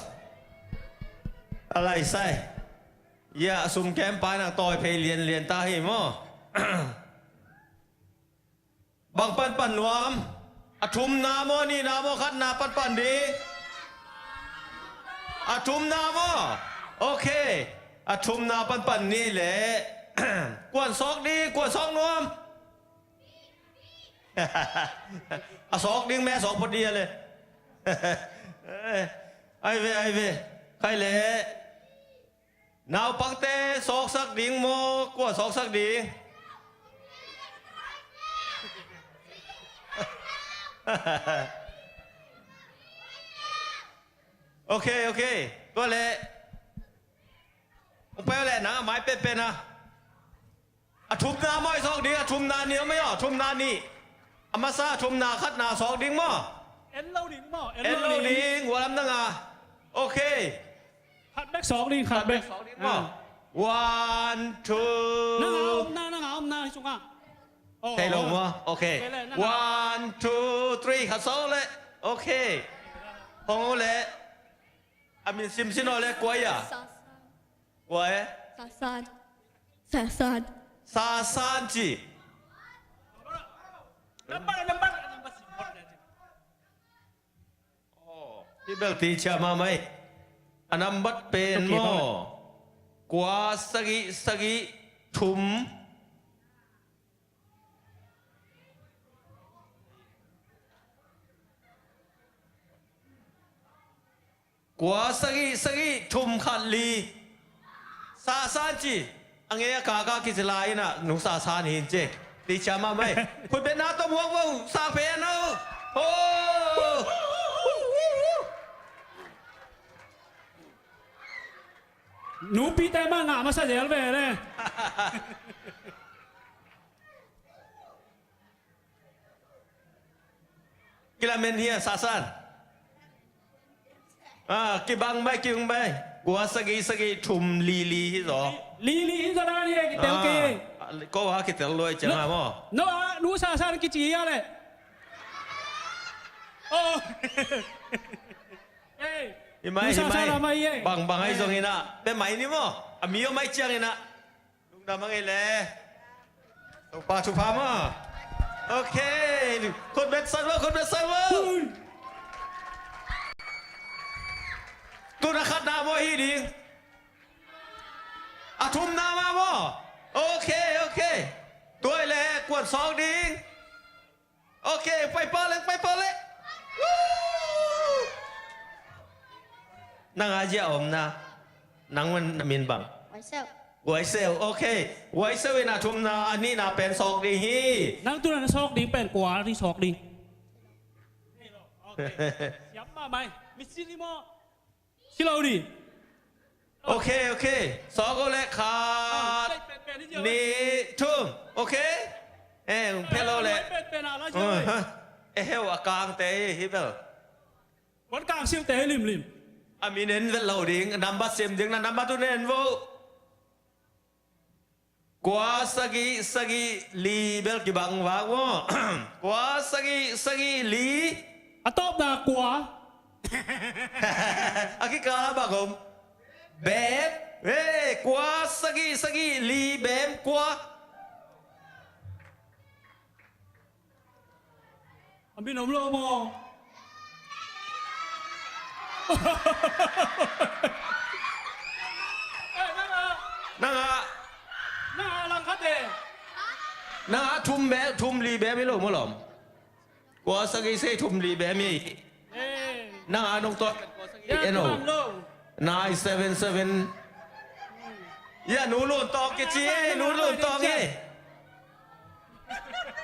A lai sai. Ya, sum kem pa nang tawi phei lian lian ta hi maw. Bang panpan nuam? A thumna maw, nihna maw, khatna panpan ding? A thumna maw? Ok. A thumna panpan ni leh. Kuan sawk ding, kuan sawk nuam? A sawk ding me, a sawk phot ding a le. Ai ve, ai ve. Khai leh. Naupangte sawksak ding maw, kua sawksak ding? Ok, ok. Tua leh. Hong pai leh nang a mai penpen a. A thumna maw i sawk ding, a thumna nih maw, a thumna nih. A masa a thumna khatna sawk ding maw? En lo ding maw? En lo ding, walam nang a. Ok. Khat bek sawk ding, khat bek. Khat bek sawk ding maw? Ah. One, two. Nang a omna, nang a omna hi sungah. Oh, thei lo maw? Ok. One, two, three, khat sawk leh. Ok. Hong leh. A min simsim aw leh kua ia? Kua e? Sasan. Sasan. Sasan ci. Oh, hi bel ti cia mahmah ei. A nambat pen maw? Kua sagih sagih thum. Kua sagih sagih thum khat li. Sasan ci. A ngei a kaka kici lai inah nu Sasan hin ci. Ti cia mahmah ei. Khutbetna tawh muak vo. Sa pen o. Ho. Nupite mah ngah masa zel ve le. Kilamen hia Sasan? Ah, kibang bai, kibang bai. Kua sagih sagih thum li li hi zaw. Li li hi zaw na ni kitel ki. Ah, ko ha kitel loi ciang ha maw. No, ah, nu Sasan kici hia le. Oh. Ei. Hi mai, hi mai. Bang bang ai zong inah. Be mai ni maw. A mi o mai ciang inah. Lungdam a ngei le. Topa thupha maw. Ok. Khutbet sang lo, khutbet sang lo. Tun a khatna maw hi ding. A thumna mah maw. Ok, ok. Tuai le kuan sawk ding. Ok, pai pah leng, pai pah leng. Woo! Nang a zia omna. Nang man na min bang? Guaiseu. Guaiseu, ok. Guaiseu in a thumna, a nihna pen sawk ding hi. Nang tuna na sawk ding pen kua ding sawk ding. Ok. Siam mahmah. Misi ni maw. Ci lo dih. Ok, ok. Sawk o le khat, nih, thum. Ok. Eh, hong phet lo le. Eh, heu a kangte hi bel. Wan kang silte hi limlim. A min en vet lo ding, nambat sim ding na, nambat un en vo. Kua sagih sagih li bel kibang vak maw. Kua sagih sagih li. A tawpna kua. A kikal a bang om. Bem. Hey, kua sagih sagih li bem kua. A min om lo maw? Eh, nang a. Nang a. Nang a lang khat e. Nang a thum be, thum li be mi lo maw lawm. Kua sagih sagih thum li be mi. Nang a nong tawh. Eno. Nine seven seven. Ya, nu lun tawng kici e, nu lun tawng e.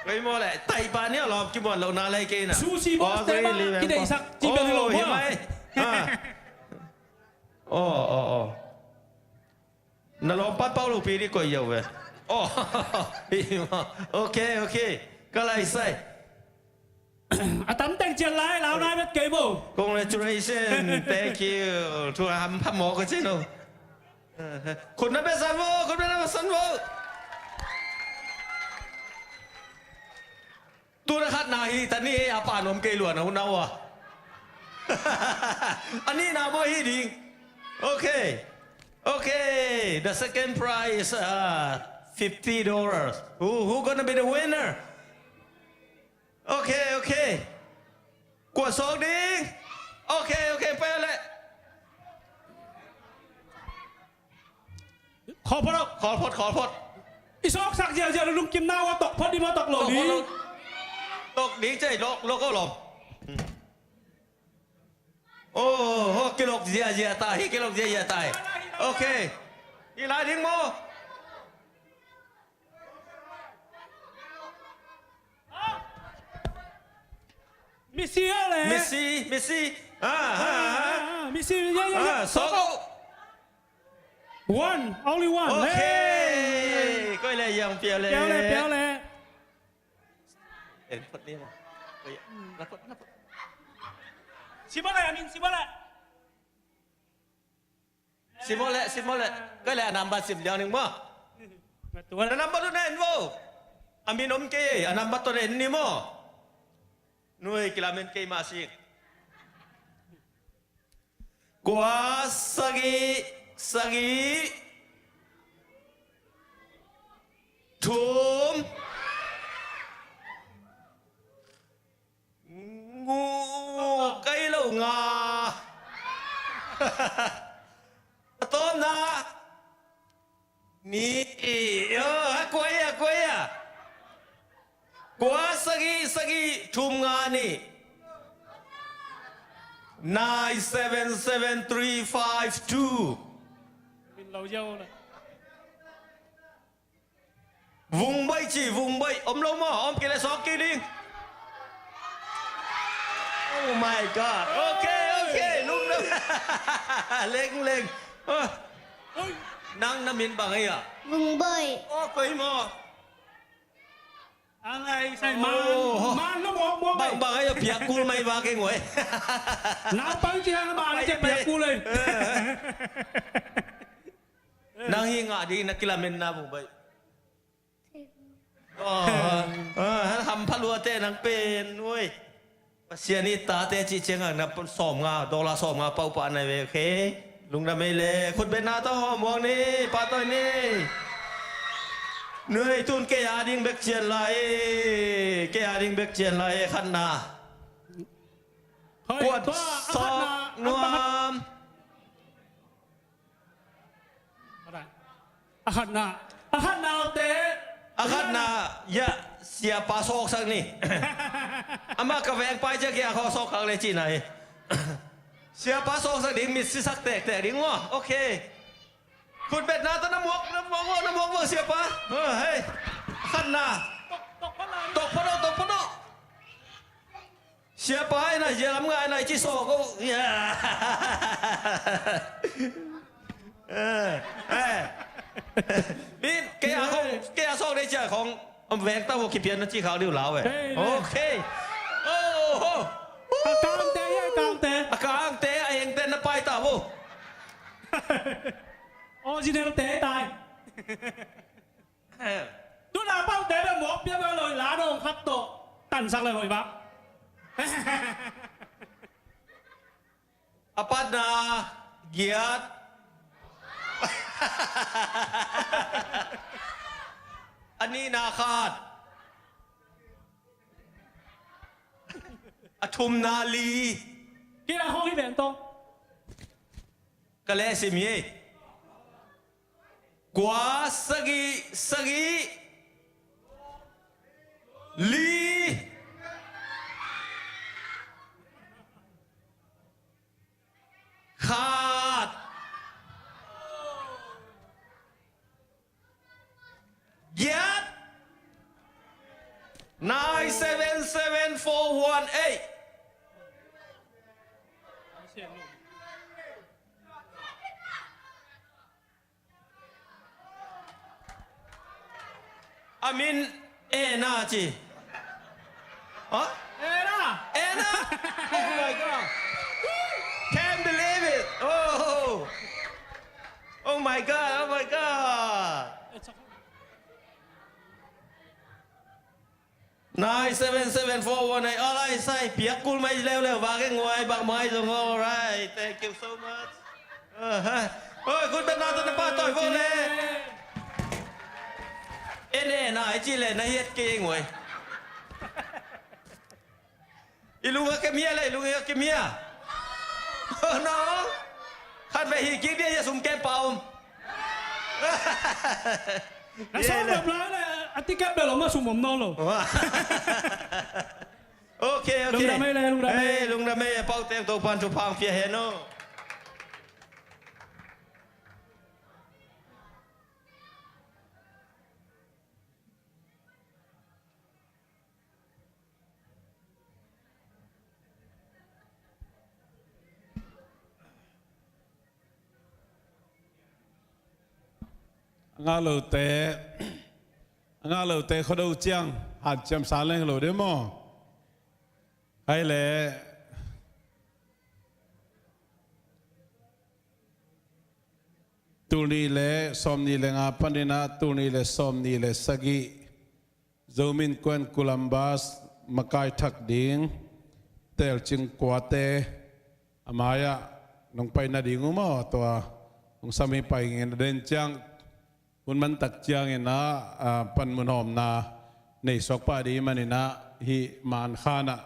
Kei maw le, tai pa ni a lawm kimuan lo na lai kei na. Sushi boss te mah kideisak ci bel hi lo maw. Hi mai. Aw, aw, aw. Na lawmpan pau lo pi dih koih yo ve. Aw. Ok, ok. Ka lai sai. A tam teng cian lai lau nai vet kei bo. Congratulations. Thank you. Thu a ham phamawh ka ci no. Khut na bia san vo, khut bia na bia san vo. Tu na khatna hi ta ni e, a pa nuam kei lua na hun au a. A nihna maw hi ding. Okay. Okay, the second prize, uh, fifty dollars. Who, who gonna be the winner? Okay, okay. Kua sawk ding? Okay, okay, pai le. Khawl phot aw. Khawl phot, khawl phot. I sawksak ziahziah lungkim na uh a tok phot ding maw, tok lo ding? Tok ding cei, lok, lok aw lawm. Oh, oh, kilok ziahziah ta hi, kilok ziahziah ta hi. Okay. Hi lai ding maw? Missy ah le. Missy, Missy. Ah, ah, ah. Ah, Missy, ya, ya, ya. Ah, sawk. One, only one. Okay. Hey. Koi le yang piau le. Piau le, piau le. Eh, phot ni ma. Koi. Na phot, na phot. Simole, amin simole. Simole, simole. Koi le a number sim liang ning maw. Na number tu na en vo. A min om kei, a number tu na en ni maw. Nui kilamen kei ma sik. Kua sagih, sagih. Thum. Ngu, kai lo nga. A tawpna. Ni, oh, a kua ia, a kua ia. Kua sagih, sagih, thum nga ni. Nine seven seven three five two. Min lo ziau na. Vung baih ci, vung baih. Om lo maw, om kei le sawk kei ding. Oh my God. Okay, okay. Lungdam. Leng, leng. Ah. Nang na min bang ei a? Vung baih. Oh, koi maw. Ang ai sai man, man lo maw, maw. Bang, bang ei a piak kul mai va kei ngoi. Naupang ci hang bang ei ci piak kul ei. Nang hi ngah ding na kilamenna vung baih. Oh, ah, hampha luate nang pen, oi. Pasian i tate cih ciangah na sawm nga, dollar sawm nga pauh pah na ve, okay? Lungdam ei le, khut betna tawh hawm muang ni, pahtawi ni. Nui tun kei a ding bek cian lai, kei a ding bek cian lai, khatna. Kuat sak nuam. A khatna. A khatna te. A khatna, ya, siapa sawksak ni. Amah ka veng pai ciang kei a khaw sawkkhak le cihna hi. Siapa sawksak ding, mit sisak tektek ding maw. Okay. Khut betna tawh na muak, na muak, na muak, muak siapa. Hei. A khatna. Tok phot lo, tok phot lo. Siapa ai na, zia lam ngai na, i ci sawk ko. Ya. Eh, eh. Min, kei a khong, kei a sawk dei cia khong. Om veng ta wo kipian na ci khak diu lau eh. Hey, hey. Okay. Oh, oh. A kangte, a kangte. A kangte, a engte na pai ta wo. Original te tai. Tu na paute bek muak piak bek lo, la dong khat tawh tansak le hoih bak. A patna giat. A nihna khat. A thumna li. Kei a hong hi ven tawh. Ka leh sim hi. Kua sagih sagih. Li. Khat. Giat. Nine seven seven four one eight. A min Ena ci. Hah? Ena! Ena! Oh my God! Can't believe it! Oh! Oh my God! Oh my God! Nine seven seven four one eight. Alright, sai piak kul mai leuleu, vak e nguai, bak mai zong. Alright, thank you so much. Aha. Oi, kun bet na ta na pa toi vo le. Ene na i ci le na hiat ke nguai. I lung a kem hia le, i lung a kem hia. Oh no. Khat ve hi kik dia, ya sum kem pa om. Ka sawm dam lai le, a ti kem bel om a sum om nawn lo. Ok, ok. Lungdam ei le, lungdam ei. Ei, lungdam ei, a pau teng Topan thupha pia hen aw. A ngah lote, a ngah lote khuado ciang hanciam sa leng lo dih maw? Hai le, tul nih le sawm nih le nga panin ah tul nih le sawm nih le sagih Zomi Innkuan Columbus makai thak ding Telcing kuate a mai-ah nong pai nading uh maw? Tua nong sam hi pai ngin a den ciang hun man tak ciangin ah, ah, panmun hawmna nei suak pah ding manin ah hih Mankhan ah,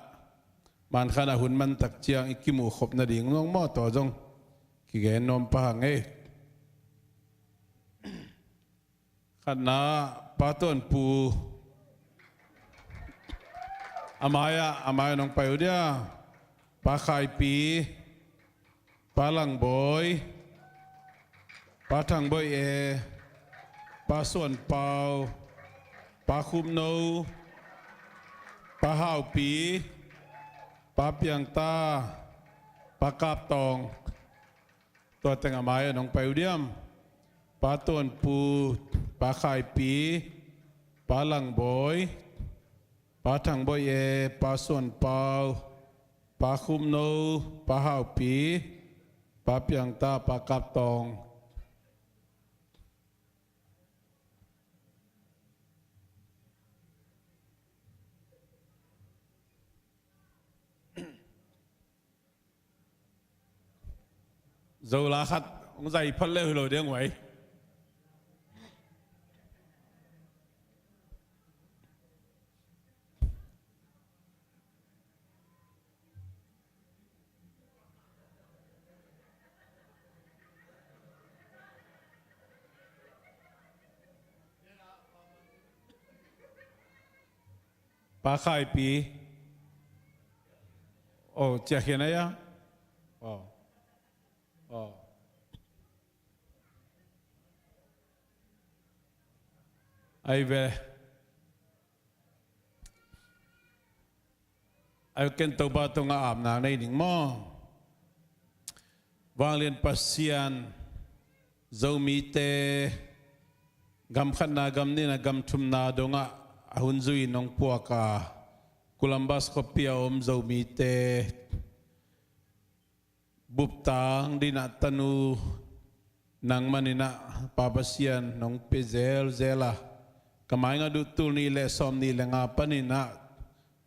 Mankhan ah hun man tak ciang i kimuh khop nading nong maw? Tua zong kigen nuam pah hang ei. Khatna, Pa Tuanpu a mai-ah, a mai-ah nong pai uh dia. Pa Khaipi, Pa Langbawi, Pa Thangbawi e, Pa Suan Pau, Pa Khupno, Pa Haupi, Pa Piangta, Pa Kaptawng. Tua teng a mai-ah nong pai uh diam? Pa Tuanpu, Pa Khaipi, Pa Langbawi, Pa Thangbawi e, Pa Suan Pau, Pa Khupno, Pa Haupi, Pa Piangta, Pa Kaptawng. Zola khat hong zai phot leu hi lo ding uai. Pa Khaipi. Oh, ciah khian a ia. Oh. Oh. Ai ve. Ai ken Topa tungah apna nei ding maw? Vanglian Pasian, Zomite gam khatna, gam nihna, gam thumna dongah a hun zui nong puak a, Columbus khuapi a om Zomite buptang dinah tanu nangmah inah Pa Pasian nong pia zelzel a, ka maingat uh tul nih le sawm nih le nga paninah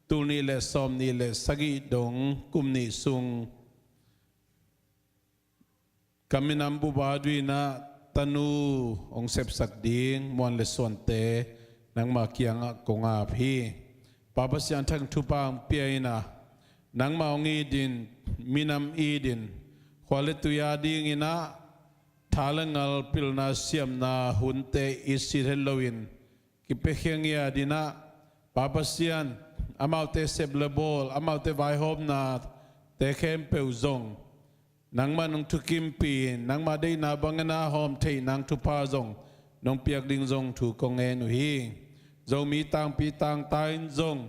tul nih le sawm nih le sagih dong kum nih sung ka minam bup a duinah tanu hong sepsak ding muan le suante nangmah kiangah kong ap hi. Pa Pasian thang thupha hong pia inah nangmah hong it in, minam it in, khua le tui a dinginah tha le ngal, pilna siamna hunte it sit het loin kipiakhia ngiat inah Pa Pasian, amaute sep le bawl, amaute vaihawmnate khempeuh zong nangman hong thukimpi in, nangma deihna bangin a hawm theih nang thupha zong nong piak ding zong thu kong ngen uh hi. Zomi tangpi tangta in zong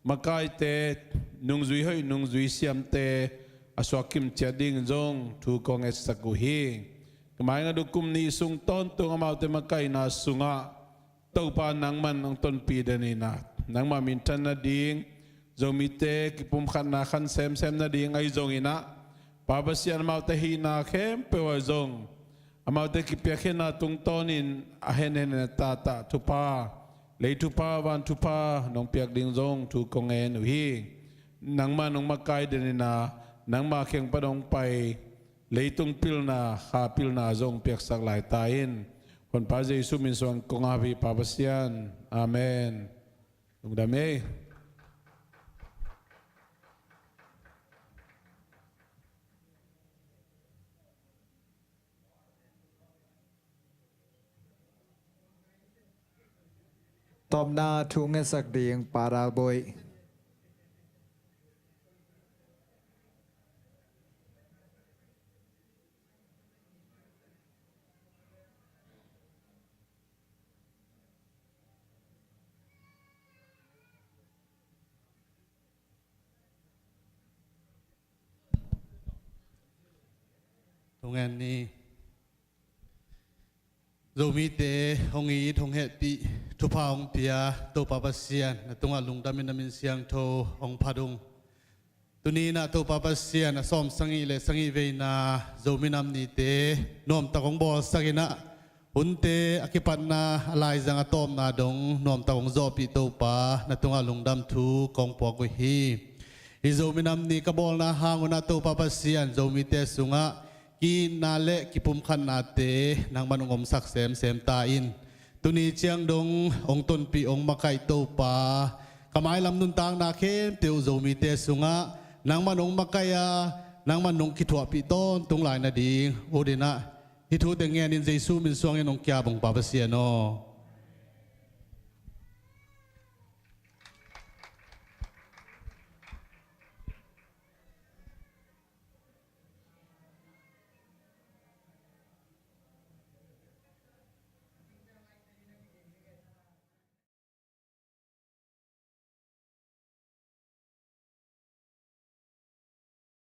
makaite, nungzui hoih nungzui siamte a suak kimciat dingin zong thu kong etsak uh hi. Ka mai ngat uh kum nih sung tawntung amaute makaihna sungah Topa nangman hong tonpih den in ah, nangmah minthan nading, Zomite kipumkhatna khan semsem nading ahi zongin ah, Pa Pasian, amaute hihna khempeuh ah zong amaute kipiakkhiatna tungtawnin a henhen a tahtah thupha, lei thupha, van thupha nong piak ding zong thu kong ngen uh hi. Nangmah nong makai den in ah, nangmah kiang pan hong pai leitung pilna, kha pilna zong piaksak lai ta in. Honpa Jesu min suang kong ap hi, Pa Pasian. Amen. Lungdam ei. Tawpna thu ngetsak ding Pa Ralbawi. Thungen ni. Zomite hong it, hong hehpih, thupha hong pia Topa Pasian, na tungah lungdamin na min siangtho hong phat ung. Tuni in ah Topa Pasian, a sawm sagih le sagih veina Zomi Nam Nite nuamtak hong bawlsak in ah, hunte a kipatna, a laizang a tawpna dong nuamtak hong zawhpih Topa, na tungah lungdam thu kong puak uh hi. Hih Zomi Nam Ni ka bawlna hang un ah Topa Pasian, Zomite sungah ki-itna le kipumkhatnate nangman hong omsak semsem ta in. Tuni ciang dong hong tonpih, hong makaih Topa, ka mailam nuntakna khempeuh Zomite sungah nangman hong makaih a, nangman hong kithuahpih tawntung lai nading ut in ah, hih thute ngenin Jesu min suangin hong ki-ap ung, Pa Pasian aw.